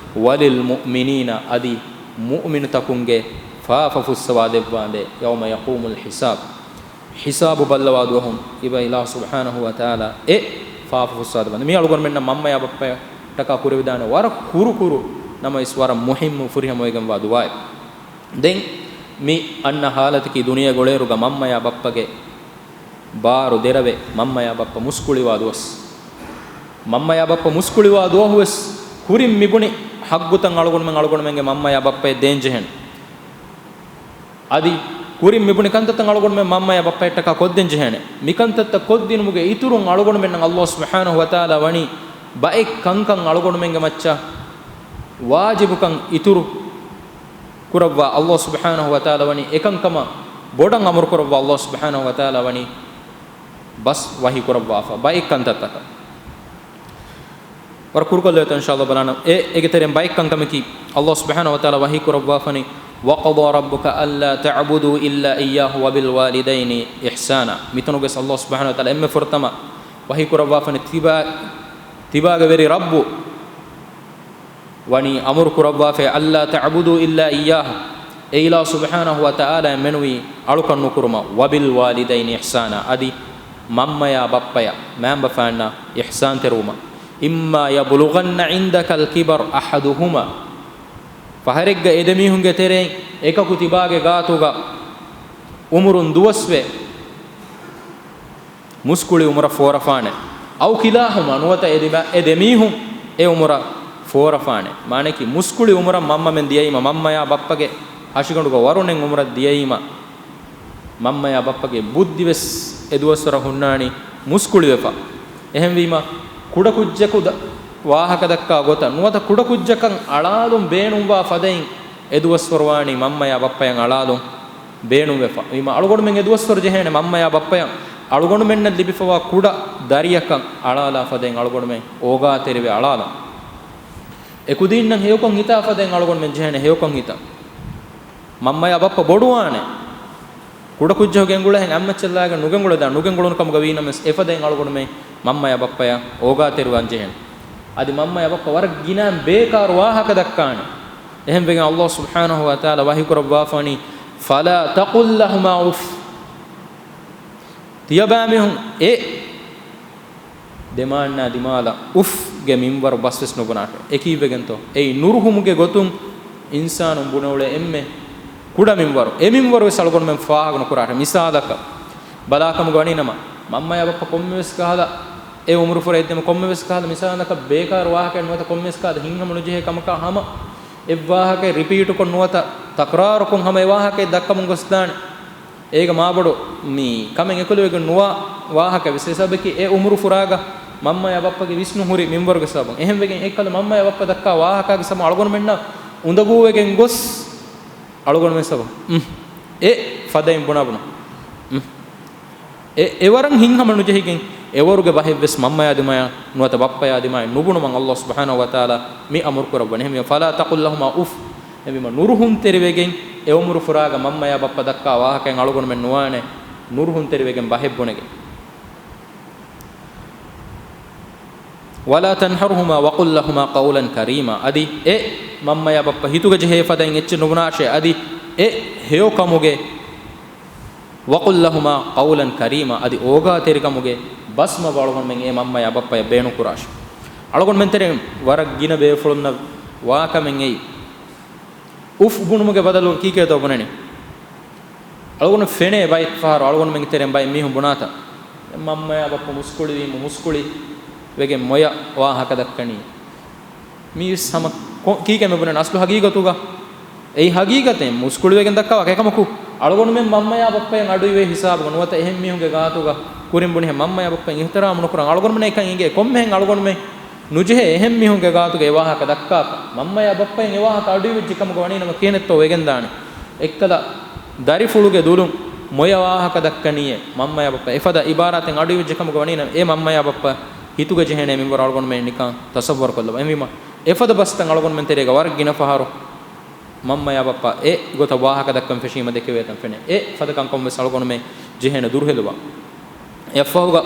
"وَلِلْمُؤْمِنِينَ." އަދި މުއުމިނުތަކުންގެ ފާފަ ފުއްސަވާ ދެއްވާނދޭ. يَوْمَ يَقُومُ الْحِسَابُ. ހިސާބު ބައްލަވާ ދުވަހުން އިބަ އިލާހު ސުބްޙާނަހޫ ވަތަޢާލާ އެ ފާފަ ފުއްސާދެއްވާނެ. މި އަޅުގަނޑުމެންނަށް މަންމަޔާ ބައްޕަޔަށްޓަކާ ކުރެވިދާނެ ވަރަށް ކުރު ކުރު ނަމަވެސް ވަރަށް މުހިއްމު ފުރިހަމަވެގެންވާ ދުޢާއެއް. ދެން މި އަންނަ ހާލަތަކީ ދުނިޔޭގަ އުޅޭއިރުގަ މަންމަޔާ ބައްޕަގެ ބާރު ދެރަވެ، މަންމަޔާ ބައްޕަ މުސްކުޅިވާ ދުވަސް. މަންމަޔާ ބައްޕަ މުސްކުޅިވާ ދުވަހުވެސް ކުރިން މިބުނި ޙައްޤުތައް އަޅުގަނޑުމެން އަޅުގަނޑުމެންގެ މަންމަޔާ ބައްޕަޔަށް ދޭންޖެހޭނެ. އަދި ކުރިން މިބުނި ކަންތައްތައް އަޅުގަނޑުމެން މަންމަޔާ ބައްޕަޔަށްޓަކާ ކޮށްދޭން ޖެހޭނެ. މިކަންތައްތައް ކޮށްދިނުމުގެ އިތުރުން އަޅުގަނޑުމެންނަށް ﷲ ސުބްޙާނަހޫ ވަތަޢާލާ ވަނީ ބައެއް ކަންކަން އަޅުގަނޑުމެންގެ މައްޗަށް ވާޖިބުކަން އިތުރު ކުރައްވާ. ﷲ ސުބްޙާނަހޫ ވަތަޢާލާ ވަނީ އެކަންކަމަށް ބޮޑަށް އަމުރު ކުރައްވާ. ﷲ ސުބްޙާނަހޫ ވަތަޢާލާ ވަނީ ބަސް ވަޙީ ކުރައްވާފަ ބައެއް ކަންތައްތަކަށް. ވަރަށް ކުރުކޮށްލައިތަ އިންޝާﷲ ބަލާނަން. އެ، އޭގެ ތެރެއިން ބައެއް ކަންކަމަކީ، ﷲ ސުބްޙާނަހޫ ވަތަޢާލާ ވަޙީ ކުރައްވާފަނީ، وقضى ربك ألا تعبدوا إلا إياه وبالوالدين إحسانا. މިތަނުގަސް ﷲ ސުބްޙާނަހޫ ވަތަޢާލާ އެންމެ ފުރަތަމަ ވަޙީ ކުރައްވާފަނި ތިބާ، ތިބާގެ ވެރި ރައްބު ވަނީ އަމުރު ކުރައްވާފައި، ألا تعبدوا إلا إياه، އެ އިލާހު ސުބްޙާނަހޫ ވަތަޢާލާއަށް މެނުވީ އަޅުކަން ނުކުރުމަށް، وبالوالدين إحسانا، އަދި މަންމަޔާ ބައްޕަޔަށް، މައިންބަފައިންނަށް އިޙްސާންތެރިވުމަށް. إما يبلغن عندك الكبر أحدهما، ފަހަރެއްގަ އެދެމީހުންގެ ތެރެއިން އެކަކު ތިބާގެ ގާތުގަ އުމުރުން ދުވަސްވެ، މުސްކުޅި އުމުރަށް ފޯރަފާނެ. أو كلاهما، ނުވަތަ އެ ދިމަ-، އެ ދެމީހުން އެ އުމުރަށް ފޯރަފާނެ. މާނައަކީ، މުސްކުޅި އުމުރަށް މަންމަމެން ދިޔައީމަ، މަންމަޔާ ބައްޕަގެ ހަށިގަނޑުގަ ވަރުނެން އުމުރަށް ދިޔައީމަ، މަންމަޔާ ބައްޕަގެ ބުއްދިވެސް އެ ދުވަސްވަރަށް ހުންނާނީ މުސްކުޅިވެފަ. އެހެންވީމަ، ކުޑަކުއްޖަކު ދަ-، ވާހަކަ ދައްކާ ގޮތަށް ނުވަތަ ކުޑަކުއްޖަކަށް އަޅާލުން ބޭނުންވާ ފަދައިން އެ ދުވަސްވަރު ވާނީ މަންމަޔާ ބައްޕަޔަށް އަޅާލުން ބޭނުންވެފަ. ވީމަ އަޅުގަނޑުމެން އެ ދުވަސްވަރު ޖެހޭނެ މަންމަޔާ ބައްޕަޔަށް އަޅުގަނޑުމެންނަށް ލިބިފަވާ ކުޑަ ދަރިއަކަށް އަޅާލާ ފަދައިން އަޅުގަނޑުމެން އޯގާތެރިވެ އަޅާލަން. އެކުދީންނަށް ހެޔޮކޮށް ހިތާ ފަދައިން އަޅުގަނޑުމެން ޖެހޭނެ ހެޔޮކޮށް ހިތަން. މަންމަޔާ ބައްޕަ ބޮޑުވާނެ. ކުޑަކުއްޖަކު ގެންގުޅޭހެން އަތްމައްޗަށްލާގެން ނުގެންގުޅެދާނެ. ނުގެންގުޅުނު ކަމުގަ ވީނަމަވެސް އެފަދައިން އަޅުގަނޑުމެން މަންމަޔާ ބައްޕަޔަށް އޯގާތެރިވާން ޖެހޭނެ. އަދި މަންމަޔާ ބައްޕަ ވަރަށް ގިނައިން ބޭކާރު ވާހަކަ ދައްކާނެ. އެހެންވެގެން ﷲ ސުބްޙާނަހޫ ވަތަޢާލާ ވަޙީ ކުރައްވާފަނީ، فلا تقل لهما أف. ތިޔަބައިމީހުން އެ ދެމާންނާ ދިމާލަށް އުފްގެ މިންވަރު ބަސްވެސް ނުބުނާށޭ. އެކީއްވެގެންތޯ؟ އެއީ ނުރުހުމުގެ ގޮތުން އިންސާނުން ބުނެއުޅޭ އެންމެ ކުޑަ މިންވަރު. އެ މިންވަރުވެސް އަޅުގަނޑުމެން ފާހަގަ ނުކުރާށޭ. މިސާލަކަށް ބަލާކަމުގަ ވަނީނަމަ، މަންމަޔާ ބައްޕަ ކޮންމެވެސް ކަހަލަ އެ އުމުރުފުރައްދެމު ކޮންމެވެސް ކަހަލަ މިސާލަކަށް ބޭކާރު ވާހަކައެއް ނުވަތަ ކޮންމެވެސް ކަހަލަ ހިތްހަމަ ނުޖެހޭ ކަމަކާ ހަމަ އެއްވާހަކައެއް ރިޕީޓުކޮށް ނުވަތަ ތަކްރާރުކޮށް ހަމަ އެ ވާހަކައެއް ދައްކަމުން ގޮސްދާނެ. އޭގަ މާބޮޑު މި ކަމެއް އެކުލެވިގެން ނުވާ ވާހަކަ ވެސް. އެ ސަބަބަކީ އެ އުމުރު ފުރާގަ މަންމަޔާ ބައްޕަގެ ވިސްނުން ހުރި މިންވަރުގެ ސަބަބުން. އެހެންވެގެން އެއްކަލަ މަންމަޔާ ބައްޕަ ދައްކާ ވާހަކާގެ ސަބަބުން އަޅުގަނޑުމެންނަށް އުނދަގޫވެގެން ގޮސް އަޅުގަނޑުމެން ސަބަބުން، އުން، އެ ފަދައިން ބުނާ ބުނާ، އުން، އެ އެވަރަށް ހިތްހަމަ ނުޖެހިގެން އެވަރުގެ ބަހެއްވެސް މަންމަޔާ ދިމާޔަށް ނުވަތަ ބައްޕަޔާ ދިމާޔަށް ނުބުނުމަށް ﷲ ސުބްޙާނަހޫ ވަތަޢާލާ މި އަމުރު ކުރައްވަނީ. އެހެންވީމަ، فلا تقل لهما أف. އެހެންވީމަ، ނުރުހުންތެރިވެގެން އެ އުމުރު ފުރާގަ މަންމަޔާ ބައްޕަ ދައްކާ ވާހަކައިން އަޅުގަނޑުމެން ނުވާނެ ނުރުހުންތެރިވެގެން ބަހެއް ބުނެގެން. ولا تنهرهما وقل لهما قولا كريما. އަދި އެ މަންމަޔާ ބައްޕަ ހިތުގަ ޖެހޭ ފަދައިން އެއްޗެއް ނުބުނާށޭ. އަދި އެ ހެޔޮކަމުގެ، وقل لهما قولا كريما، އަދި އޯގާތެރިކަމުގެ ބަސްމަގު އަޅުގަނޑުމެން އެ މަންމަޔާ ބައްޕަޔަށް ބޭނުންކުރާށޭ. އަޅުގަނޑުމެން ތެރެއިން ވަރަށް ގިނަ ބޭފުޅުންނަށް ވާކަމެއް އެއީ، އުފް ބުނުމުގެ ބަދަލު ކީކޭތޯ ބުނަނީ؟ އަޅުގަނޑު ފެނޭ ބައެއް ފަހަރު އަޅުގަނޑުމެންގެ ތެރެއިން ބައެއް މީހުން ބުނާތަން، މަންމަޔާ ބައްޕަ މުސްކުޅިވީމަ މުސްކުޅި ވެގެން މޮޔަ ވާހަކަ ދައްކަނީ. މީވެސް ހަމަ ކޮ-، ކީކޭ މި ބުނަނީ އަސްލު ހަގީގަތުގަ؟ އެއީ ހަގީގަތެއް، މުސްކުޅިވެގެން ދައްކާ ވާހަކަ. އެކަމަކު އަޅުގަނޑުމެން މަންމަޔާ ބައްޕަޔަށް އަޑުއިވޭ ހިސާބުގަ ނުވަތަ އެހެން މީހުންގެ ގާތުގަ ކުރިން ބުނިހެން މަންމަޔާ ބައްޕައަށް އިޙްތިރާމު ނުކުރަން އަޅުގަނޑުމެންނަށް އެކަން އެނގޭ. ކޮންމެހެން އަޅުގަނޑުމެން ނުޖެހޭ އެހެން މީހުންގެ ގާތުގަ އެ ވާހަކަ ދައްކާކަށް. މަންމަޔާ ބައްޕައިން އެ ވާހަކަ އަޑުއިވިއްޖެ ކަމުގަ ވަނީ ނަމަ ކިހިނެއްތޯ ވެގެންދާނެ؟ އެއްކަލަ ދަރިފުޅުގެ ދުލުން މޮޔަ ވާހަކަ ދައްކަނީއޭ. މަންމަޔާ ބައްޕަ އެފަދަ އިބާރާތެއް އަޑުއިވިއްޖެ ކަމުގަ ވަނީ ނަމަ އެ މަންމަޔާ ބައްޕަ ހިތުގަ ޖެހޭނެ މިންވަރު އަޅުގަނޑުމެން ނިކަން ތަޞައްވަރު ކޮށްލަބަ. އެހެންވީމަ އެފަދަ ބަސްތައް އަޅުގަނޑުމެން ތެރޭގަ ވަރަށް ގިނަ ފަހަރު މަންމަޔާ ބައްޕަ އެ ގޮތަށް ވާހަކަ ދައްކަން ފެށީމަ ދެކެވޭތަން ފެނޭ. އެ ފަދަ ކަންކަމުން ވެސް އަޅުގަނޑުމެން ޖެހޭނެ ދުރުހެލުވާ. އެއަށްފަހުގަ،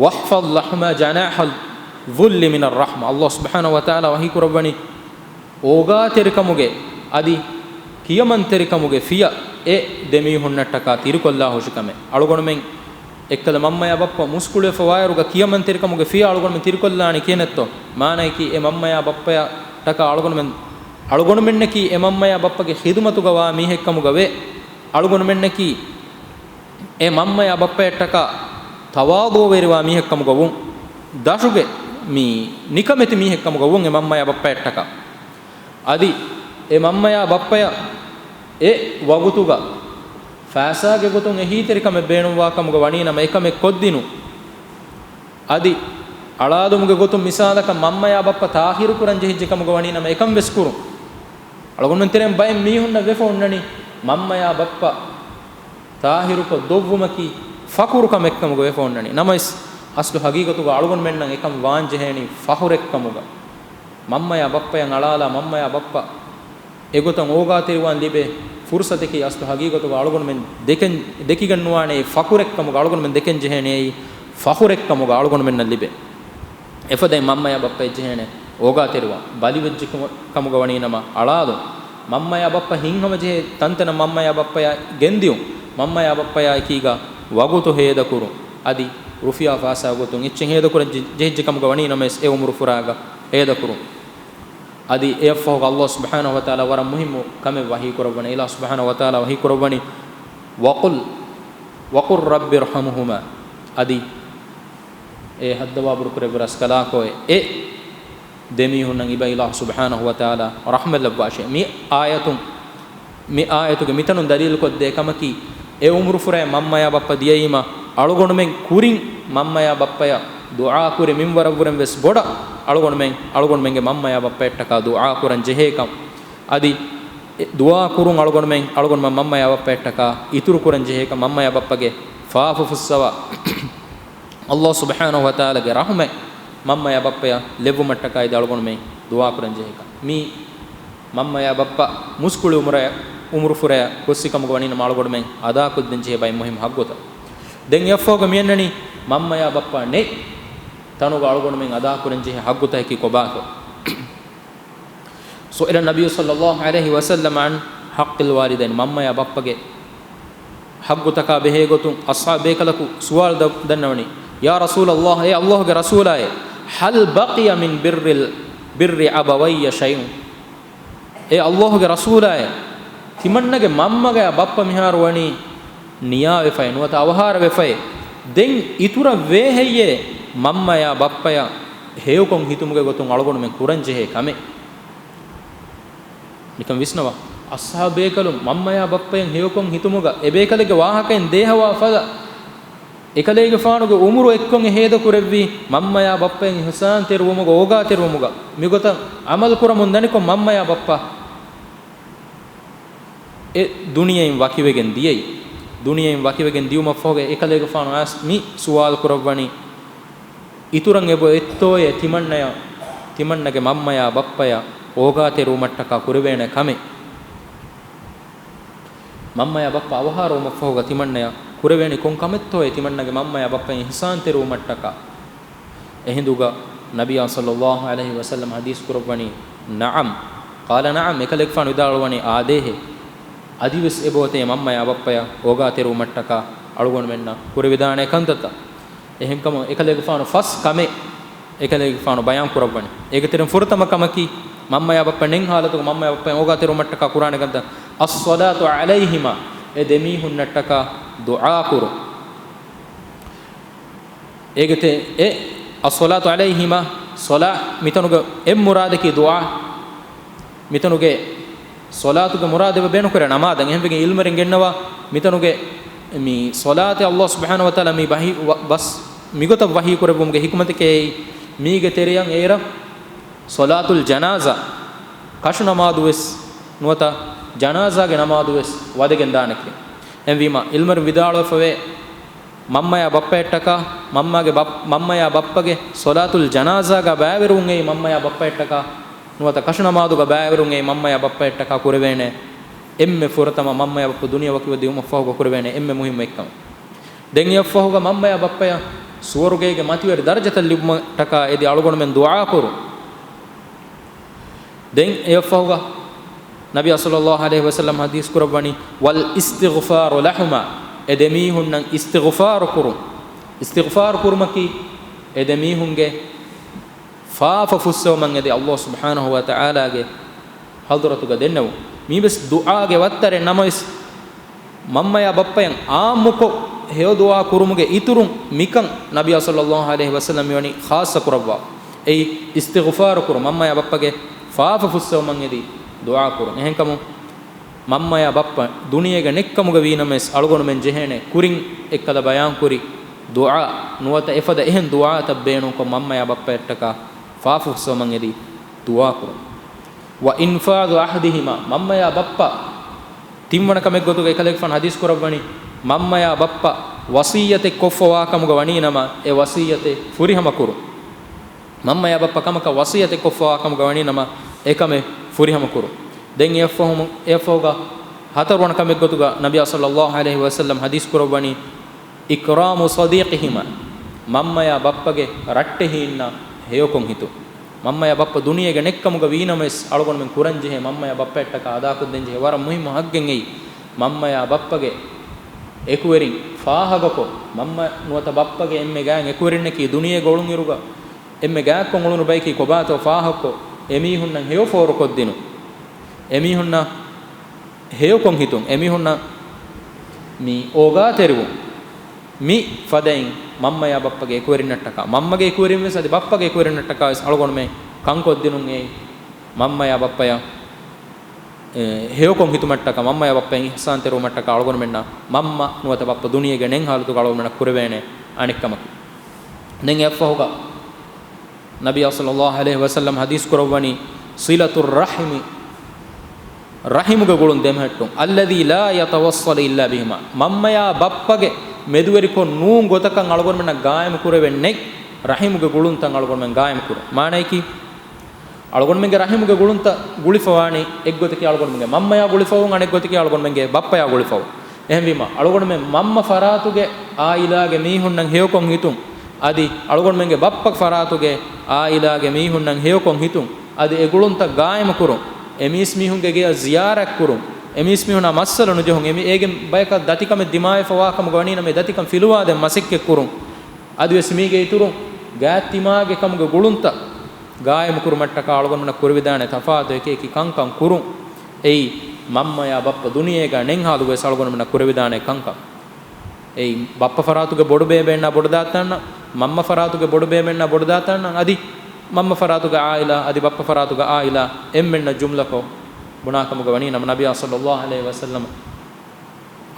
واخفض لهما جناح الذل من الرحمة. ﷲ ސުބްޙާނަހޫ ވަތަޢާލާ ވަޙީ ކުރައްވަނީ، އޯގާތެރިކަމުގެ އަދި ކިޔަމަންތެރިކަމުގެ ފިޔަ އެ ދެމީހުންނަށްޓަކާ ތިރިކޮށްލާ ހުށިކަމެއް. އަޅުގަނޑުމެން އެއްކަލަ މަންމަޔާ ބައްޕަ މުސްކުޅިވެފަ ވާއިރުގަ ކިޔަމަންތެރިކަމުގެ ފިޔަ އަޅުގަނޑުމެން ތިރިކޮށްލާނީ ކިހިނެއްތޯ؟ މާނައަކީ އެ މަންމަޔާ ބައްޕަޔަށްޓަކާ އަޅުގަނޑުމެން، އަޅުގަނޑުމެންނަކީ އެ މަންމަޔާ ބައްޕަގެ ޚިދުމަތުގަ ވާ މީހެއްކަމުގަ ވޭ. އަޅުގަނޑުމެންނަކީ އެ މަންމަޔާ ބައްޕަޔަށްޓަކާ ތަވާޟުޢުވެރިވާ މީހެއްކަމުގަ ވުން، ދަށުގެ މި ނިކަމެތި މީހެއްކަމުގަ ވުން އެ މަންމަޔާ ބައްޕަޔަށްޓަކާ. އަދި އެ މަންމަޔާ ބައްޕަޔަށް އެ ވަގުތުގަ ފައިސާގެ ގޮތުން އެހީތެރިކަމެއް ބޭނުންވާ ކަމުގަ ވަނީ ނަމަ އެކަމެއް ކޮށްދިނުން. އަދި އަޅާލުމުގެ ގޮތުން މިސާލަކަށް މަންމަޔާ ބައްޕަ ތާހިރު ކުރަން ޖެހިއްޖެ ކަމުގަ ވަނީ ނަމަ އެކަން ވެސް ކުރުން. އަޅުގަނޑުމެން ތެރެއިން ބައެއް މީހުންނަށް ވެފަ އޮންނަނީ މަންމަޔާ ބައްޕަ ތާހިރުކޮށް ދޮށްވުމަކީ ފަޚުރު ކަމެއްކަމުގަ ވެފަ އޮންނަނީ. ނަމަވެސް އަސްލު ހަގީގަތުގަ އަޅުގަނޑުމެންނަށް އެކަން ވާން ޖެހޭނީ ފަޚުރެއްކަމުގަ. މަންމަޔާ ބައްޕަޔަށް އަޅާލާ މަންމަޔާ ބައްޕަ އެގޮތަށް އޯގާތެރިވާން ލިބޭ ފުރުސަތަކީ އަސްލު ހަގީގަތުގަ އަޅުގަނޑުމެން ދެކެން، ދެކިގެން ނުވާނެ އެއީ ފަޚުރެއްކަމުގަ އަޅުގަނޑުމެން ދެކެން ޖެހޭނެ އެއީ ފަޚުރެއްކަމުގަ އަޅުގަނޑުމެންނަށް ލިބޭ. އެފަދައިން މަންމަޔާ ބައްޕައަށް ޖެހޭނެ އޯގާތެރިވާން، ބަލިވެއްޖެ ކަމުގަ ވަނީ ނަމަ އަޅާލުން، މަންމަޔާ ބައްޕަ ހިތްހަމަޖެހޭ ތަންތަނަށް މަންމަޔާ ބައްޕަޔާ ގެންދިޔުން، މަންމަޔާ ބައްޕަޔާ އެކީގަ ވަގުތު ހޭދަކުރުން، އަދި ރުފިޔާ ފާސާ ގޮތުން އެއްޗެއް ހޭދަކުރަން ޖެ-، ޖެހިއްޖެ ކަމުގަ ވަނީ ނަމަވެސް އެ އުމުރު ފުރާގަ ހޭދަކުރުން. އަދި އެއަށްފަހުގަ ﷲ ސުބްޙާނަހޫ ވަތަޢާލާ ވަރަށް މުހިއްމު ކަމެއް ވަޙީ ކުރައްވަނީ. އިލާހު ސުބްޙާނަހޫ ވަތަޢާލާ ވަޙީ ކުރައްވަނީ، وقل، وقل رب ارحمهما. އަދި އޭ ހައްދަވާ ބޮޑުކުރެއްވި ރަސްކަލާކޮއެ، އެ ދެމީހުންނަށް އިބަ އިލާހު ސުބްޙާނަހޫ ވަތަޢާލާ ރަޙްމަތް ލައްވާށޭ. މި އާޔަތުން މި އާޔަތުގެ މިތަނުން ދަލީލުކޮށްދޭ ކަމަކީ، އެ އުމުރު ފުރާ މަންމަޔާ ބައްޕަ ދިޔައީމަ، އަޅުގަނޑުމެން ކުރިން މަންމަޔާ ބައްޕަޔަށް ދުޢާ ކުރި މިންވަރަށްވުރެން ވެސް ބޮޑަށް އަޅުގަނޑުމެން، އަޅުގަނޑުމެންގެ މަންމަޔާ ބައްޕަޔަށްޓަކާ ދުޢާ ކުރަން ޖެހޭކަން. އަދި އެ ދުޢާ ކުރުން އަޅުގަނޑުމެން، އަޅުގަނޑުމެން މަންމަޔާ ބައްޕަޔަށްޓަކާ އިތުރު ކުރަން ޖެހޭކަން، މަންމަޔާ ބައްޕަގެ ފާފަ ފުއްސަވާ، ﷲ ސުބްޙާނަހޫ ވަތަޢާލާގެ ރަޙްމަތް މަންމަޔާ ބައްޕަޔަށް ލެއްވުމަށްޓަކާ އިދި އަޅުގަނޑުމެން ދުޢާ ކުރަން ޖެހޭކަން. މީ މަންމަޔާ ބައްޕަ މުސްކުޅި އުމުރަޔަ-، އުމުރު ފުރަޔަ ގޮއްސި ކަމުގަ ވަނީ ނަމަ އަޅުގަނޑުމެން އަދާކޮށްދޭން ޖެހޭ ބައެއް މުހިއްމު ޙައްޤުތައް. ދެން އެއަށްފަހުގަ މިއަންނަނީ މަންމަޔާ ބައްޕަ ނެތް ތަނުގަ އަޅުގަނޑުމެން އަދާކުރަން ޖެހޭ ޙައްޤުތަކަކީ ކޮބާތޯ؟ سئل النبي صلى الله عليه وسلم عن حق الوالدين. މަންމަޔާ ބައްޕަގެ ޙައްޤުތަކާ ބެހޭ ގޮތުން އަޞްޙާބު ބޭކަލަކު ސުވާލު ދަ-، ދަންނަވަނީ، يا رسول الله، އޭ ﷲގެ ރަސޫލާއޭ، هل بقي من بر ال-، بر أبوي شيء؟ އޭ ﷲގެ ރަސޫލާއޭ، ތިމަންނަގެ މަންމަގަޔާ ބައްޕަ މިހާރު ވަނީ ނިޔާވެފައި ނުވަތަ އަވަހާރަވެފައި. ދެން އިތުރަށް ވޭހެއްޔޭ މަންމަޔާ ބައްޕަޔަށް ހެޔޮކޮށް ހިތުމުގެ ގޮތުން އަޅުގަނޑުމެން ކުރަން ޖެހޭ ކަމެއް؟ ނިކަން ވިސްނަވާ. އަޞްޙާބު ބޭކަލުން މަންމަޔާ ބައްޕަޔަށް ހެޔޮކޮށް ހިތުމުގަ އެބޭކަލެއްގެ ވާހަކައިން ދޭހަވާ ފަދަ، އެކަލޭގެފާނުގެ އުމުރު އެއްކޮށް އެ ހޭދަކުރެއްވީ، މަންމަޔާ ބައްޕައިން އިޙްސާންތެރިވުމުގަ، އޯގާތެރިވުމުގަ، މިގޮތަށް ޢަމަލު ކުރަމުން ދަނިކޮށް މަންމަޔާ ބައްޕަ އެ ދުނިޔެއިން ވަކިވެގެން ދިޔައީ. ދުނިޔެއިން ވަކިވެގެން ދިޔުމަށްފަހުގަ އެކަލޭގެފާނު އައިސް މި ސުވާލު ކުރައްވަނީ، އިތުރަށް އެބަ އެއްތޯއޭ ތިމަންނަޔަށް، ތިމަންނަގެ މަންމަޔާ ބައްޕަޔަށް އޯގާތެރިވުމަށްޓަކާ ކުރެވޭނެ ކަމެއް؟ މަންމަޔާ ބައްޕަ އަވަހާރަވުމަށްފަހުގަ ތިމަންނަޔަށް ކުރެވޭނީ ކޮން ކަމެއްތޯއޭ ތިމަންނަގެ މަންމަޔާ ބައްޕައިން އިޙްސާންތެރިވުމަށްޓަކާ؟ އެހިނދުގަ ނަބިއްޔާ ޞައްލައްލާހު ޢަލައިހި ވަސައްލަމަ ޙަދީޘް ކުރައްވަނީ، نعم، قال نعم، އެކަލޭގެފާނު ވިދާޅުވަނީ، އާދޭހޭ. އަދިވެސް އެބައޮތޭ މަންމަޔާ ބައްޕަޔަށް އޯގާތެރިވުމަށްޓަކާ އަޅުގަނޑުމެންނަށް ކުރެވިދާނެ ކަންތައްތައް. އެހެންކަމުން އެކަލޭގެފާނު ފަސް ކަމެއް އެކަލޭގެފާނު ބަޔާން ކުރައްވަނީ. އޭގެ ތެރެއިން ފުރަތަމަ ކަމަކީ، މަންމަޔާ ބައްޕަ ނެތް ޙާލަތުގަ މަންމަޔާ ބައްޕައިން އޯގާތެރިވުމަށްޓަކާ ކުރާނެ ކަންތައް، الصلاة عليهما، އެ ދެމީހުންނަށްޓަކާ ދުޢާ ކުރުން. އޭގެ ތެ-، އެ، الصلاة عليهما، ޞަލާ، މިތަނުގެ އެއް މުރާދަކީ ދުޢާ. މިތަނުގެ ޞަލާތުގެ މުރާދު އެބަ ބޭނުންކުރޭ ނަމާދަށް. އެހެންވެގެން ޢިލްމުވެރިން ގެންނަވާ، މިތަނުގެ މި ޞަލާތެއް ﷲ ސުބްޙާނަހޫ ވަތަޢާލާ މި ވަޙީ ވަ-، ބަސް މިގޮތަށް ވަޙީ ކުރެއްވުމުގެ ޙިކުމަތަކީ މީގެ ތެރެއަށް އޭރަށް ޞަލާތުލް ޖަނާޒާ، ކަށު ނަމާދު ވެސް ނުވަތަ ޖަނާޒާގެ ނަމާދު ވެސް ވަދެގެން ދާނެކޭ. އެހެންވީމަ ޢިލްމުވެރިން ވިދާޅުވެފަވޭ، މަންމަޔާ ބައްޕަޔަށްޓަކާ، މަންމާގެ ބަ-، މަންމަޔާ ބައްޕަގެ ޞަލާތުލް ޖަނާޒާގަ ބައިވެރިވުން އެއީ މަންމަޔާ ބައްޕަޔަށްޓަކާ، ނުވަތަ ކަށު ނަމާދުގަ ބައިވެރިވުން އެއީ މަންމަޔާ ބައްޕަޔަށްޓަކާ ކުރެވޭނެ އެންމެ ފުރަތަމަ މަންމަޔާ ބައްޕަ ދުނިޔެ ވަކިވެ ދިޔުމަށްފަހުގަ ކުރެވޭނެ އެންމެ މުހިއްމު އެއްކަމެއް. ދެން އެއަށްފަހުގަ މަންމަޔާ ބައްޕަޔަށް ސުވަރުގޭގެ މަތިވެރި ދަރަޖަތައް ލިބުމަށްޓަކާ އެދި އަޅުގަނޑުމެން ދުޢާ ކުރުން. ދެން އެއަށްފަހުގަ ނަބިއްޔާ ޞައްލައްލާހު ޢަލައިހި ވަސައްލަމަ ޙަދީޘް ކުރައްވަނީ، وَالِاسْتِغْفَارُ لَهُمَا، އެ ދެމީހުންނަށް އިސްތިޣްފާރު ކުރުން. އިސްތިޣްފާރު ކުރުމަކީ އެ ދެމީހުންގެ ފާފަ ފުއްސެވުމަށް އެދި ﷲ ސުބްޙާނަހޫ ވަތަޢާލާގެ ޙަޟްރަތުގަ ދެންނެވުން. މީވެސް ދުޢާގެ ވައްތަރެއް ނަމަވެސް، މަންމަޔާ ބައްޕަޔަށް ޢާއްމުކޮށް ހެޔޮ ދުޢާ ކުރުމުގެ އިތުރުން މިކަން ނަބިއްޔާ ޞައްލައްލާހު ޢަލައިހި ވަސައްލަމަ މިވަނީ ޚާއްޞަ ކުރައްވާ. އެއީ އިސްތިޣްފާރު ކުރުން، މަންމަޔާ ބައްޕަގެ ފާފަ ފުއްސެވުމަށް އެދި ދުޢާ ކުރުން. އެހެންކަމުން މަންމަޔާ ބައްޕަ ދުނިޔޭގަ ނެތްކަމުގަ ވީނަމަވެސް އަޅުގަނޑުމެން ޖެހޭނެ ކުރިން އެއްކަލަ ބަޔާންކުރި ދުޢާ ނުވަތަ އެފަދަ އެހެން ދުޢާތައް ބޭނުންކޮށް މަންމަޔާ ބައްޕަޔަށްޓަކާ ފާފަ ފުއްސެވުމަށް އެދި ދުޢާ ކުރުން. وَإِنْفَاذُ عَهْدِهِمَا، މަންމަޔާ ބައްޕަ ތިންވަނަ ކަމެއް ގޮތުގައި ކަލޭގެފާނު ޙަދީޘް ކުރައްވަނީ، މަންމަޔާ ބައްޕަ ވަޞިއްޔަތެއް ކޮށްފަވާ ކަމުގަ ވަނީ ނަމަ، އެ ވަޞިއްޔަތެއް ފުރިހަމަ ކުރުން. މަންމަޔާ ބައްޕަ ކަމަކަށް ވަޞިއްޔަތެއް ކޮށްފަވާ ކަމުގަ ވަނީ ނަމަ، އެ ކަމެއް ފުރިހަމަ ކުރުން. ދެން އެއަށްފަހު، އެއަށްފަހުގަ ހަތަރުވަނަ ކަމެއްގޮތުގަ ނަބިއްޔާ ޞައްލައްލާހު ޢަލައިހި ވަސައްލަމް ޙަދީޘް ކުރައްވަނީ، إكرام صديقهما، މަންމަޔާ ބައްޕަގެ ރައްޓެހީންނަށް ހެޔޮކޮށް ހިތުން. މަންމަޔާ ބައްޕަ ދުނިޔޭގަ ނެއްކަމުގަ ވީނަމަވެސް، އަޅުގަނޑުމެން ކުރަންޖެހޭ މަންމަޔާ ބައްޕަޔަށްޓަކާ އަދާކޮށްދޭންޖެހޭ ވަރަށް މުހިއްމު ޙައްޤެއް އެއީ. މަންމަޔާ ބައްޕަގެ އެކުވެރިން ފާހަގަކޮށް، މަންމަ ނުވަތަ ބައްޕަގެ އެންމެ ގާތް އެކުވެރިންނަކީ ދުނިޔޭގަ އުޅުނުއިރުގަ އެންމެ ގާތްކޮށް އުޅުނު ބަޔަކީ ކޮބާތޯ ފާހަގަކޮށް، އެމީހުންނަށް ހެޔޮ ފޯރުކޮށްދިނުން. އެމީހުންނަށް ހެޔޮކޮށް ހިތުން، އެމީހުންނަށް މި އޯގާތެރިވުން. މި ފަދައިން މަންމަޔާ ބައްޕަގެ އެކުވެރިންނަށްޓަކާ، މަންމަގެ އެކުވެރިން ވެސް އަދި ބައްޕަގެ އެކުވެރިންނަށްޓަކާ ވެސް އަޅުގަނޑުމެން ކަންކޮށްދިނުން އެއީ. މަންމަޔާ ބައްޕަޔަށް އެ، ހެޔޮކޮށް ހިތުމަށްޓަކާ، މަންމަޔާ ބައްޕައިން އިޙްސާންތެރިވުމަށްޓަކާ އަޅުގަނޑުމެންނަށް މަންމަ ނުވަތަ ބައްޕަ ދުނިޔޭގަ ނެތް ޙާލަތުގަ އަޅުގަނޑުމެންނަށް ކުރެވޭނެ އަނެއްކަމަކީ. ދެން އެއަށްފަހުގަ ނަބިއްޔާ ޞައްލައްލާހު ޢަލައިހި ވަސައްލަމް ޙަދީޘް ކުރައްވަނީ، صلة الرحم، ރަޙިމުގެ ގުޅުން ދެމެހެއްޓުން، الذي لا يتوصل إلا بهما، މަންމަޔާ ބައްޕަގެ މެދުވެރިކޮށް ނޫން ގޮތަކަށް އަޅުގަނޑުމެންނަށް ގާއިމު ކުރެވެން ނެތް، ރަޙިމުގެ ގުޅުންތައް އަޅުގަނޑުމެން ގާއިމު ކުރުން. މާނަޔަކީ، އަޅުގަނޑުމެންގެ ރަޙިމުގެ ގުޅުންތައް ގުޅިފަވާނީ އެއްގޮތަކީ އަޅުގަނޑުމެންގެ މަންމަޔާ ގުޅިފަވުން، އަނެއްގޮތަކީ އަޅުގަނޑުމެންގެ ބައްޕަޔާ ގުޅިފަވުން. އެހެންވީމަ، އަޅުގަނޑުމެން މަންމަ ފަރާތުގެ އާއިލާގެ މީހުންނަށް ހެޔޮކޮށް ހިތުން، އަދި އަޅުގަނޑުމެންގެ ބައްޕަ ފަރާތުގެ އާއިލާގެ މީހުންނަށް ހެޔޮކޮށް ހިތުން، އަދި އެ ގުޅުންތައް ގާއިމުކުރުން، އެ މީސްމީހުންގެ ގެޔަށް ޒިޔާރަތްކުރުން، އެ މީސްމީހުންނާ މައްސަލަ ނުޖެހުން، އެ މީ-، އޭގެ ބަޔަކަށް ދަތިކަމެއް ދިމާވެފަވާކަމުގަ ވަނީ ނަމަ، އެ ދަތިކަން ފިލުވާދޭން މަސައްކަތްކުރުން. އަދިވެސް މީގެ އިތުރުން ގާތްތިމާގެ ކަމުގެ ގުޅުންތައް ގާއިމުކުރުމަށްޓަކާ އަޅުގަނޑުމެންނަށް ކުރެވިދާނެ ތަފާތު އެކި އެކި ކަންކަން ކުރުން. އެއީ މަންމަޔާ ބައްޕަ ދުނިޔޭގަ ނެތް ޙާލުގަވެސް އަޅުގަނޑުމެންނަށް ކުރެވިދާނެ ކަންކަން. އެއީ ބައްޕަ ފަރާތުގެ ބޮޑުބޭބެއިންނާ ބޮޑުދާތަންނަށް، މަންމަ ފަރާތުގެ ބޮޑުބޭބެއިންނާ ބޮޑުދާތަންނަށް، އަދި މަންމަ ފަރާތުގެ އާއިލާ، އަދި ބައްޕަ ފަރާތުގެ އާއިލާ އެންމެންނަށް ޖުމްލަކޮށް ބުނާކަމުގަ ވަނީ ނަމަ، ނަބިއްޔާ ޞައްލައްލާހު ޢަލައިހި ވަސައްލަމަ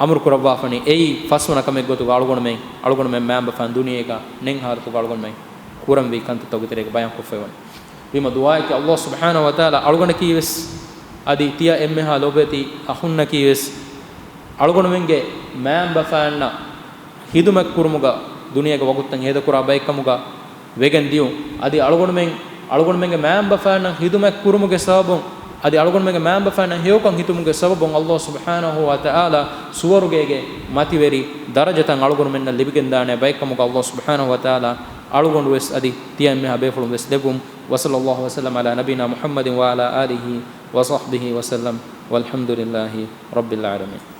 އަމުރު ކުރައްވާފަނީ އެއީ ފަސްވަނަ ކަމެއްގޮތުގަ އަޅުގަނޑުމެން، އަޅުގަނޑުމެން މައިންބަފައިން ދުނިޔޭގަ ނެތް ޙާލަތުގަ އަޅުގަނޑުމެން ކުރަންވީ ކަންތައްތަކުގެ ތެރޭގަ ބަޔާންކޮށްފައިވަނީ. ވީމަ ދުޢާއަކީ ﷲ ސުބްޙާނަހޫ ވަތަޢާލާ އަޅުގަނޑަކީވެސް އަދި ތިޔަ އެންމެހާ ލޯބިވެތި އަޚުންނަކީވެސް އަޅުގަނޑުމެންގެ މައިންބަފައިންނަށް ޚިދުމަތް ކުރުމުގަ ދުނިޔޭގަ ވަގުތުތައް ހޭދަކުރާ ބައެއްކަމުގަ ވެގެން ދިޔުން. އަދި އަޅުގަނޑުމެން، އަޅުގަނޑުމެންގެ މައިންބަފައިންނަށް ޚިދުމަތް ކުރުމުގެ ސަބަބުން، އަދި އަޅުގަނޑުމެންގެ މައިންބަފައިންނަށް ހެޔޮކަން ހިތުމުގެ ސަބަބުން ﷲ ސުބްޙާނަހޫ ވަތަޢާލާ ސުވަރުގޭގެ މަތިވެރި ދަރަޖަތައް އަޅުގަނޑުމެންނަށް ލިބިގެންދާނެ ބައެއްކަމުގަ ﷲ ސުބްޙާނަހޫ ވަތަޢާލާ އަޅުގަނޑުވެސް އަދި ތިޔަ އެންމެހާ ބޭފުޅުން ވެސް ލެއްވުން. وصلى الله وسلم على نبينا محمد وعلى آله وصحبه وسلم والحمد لله رب العالمين.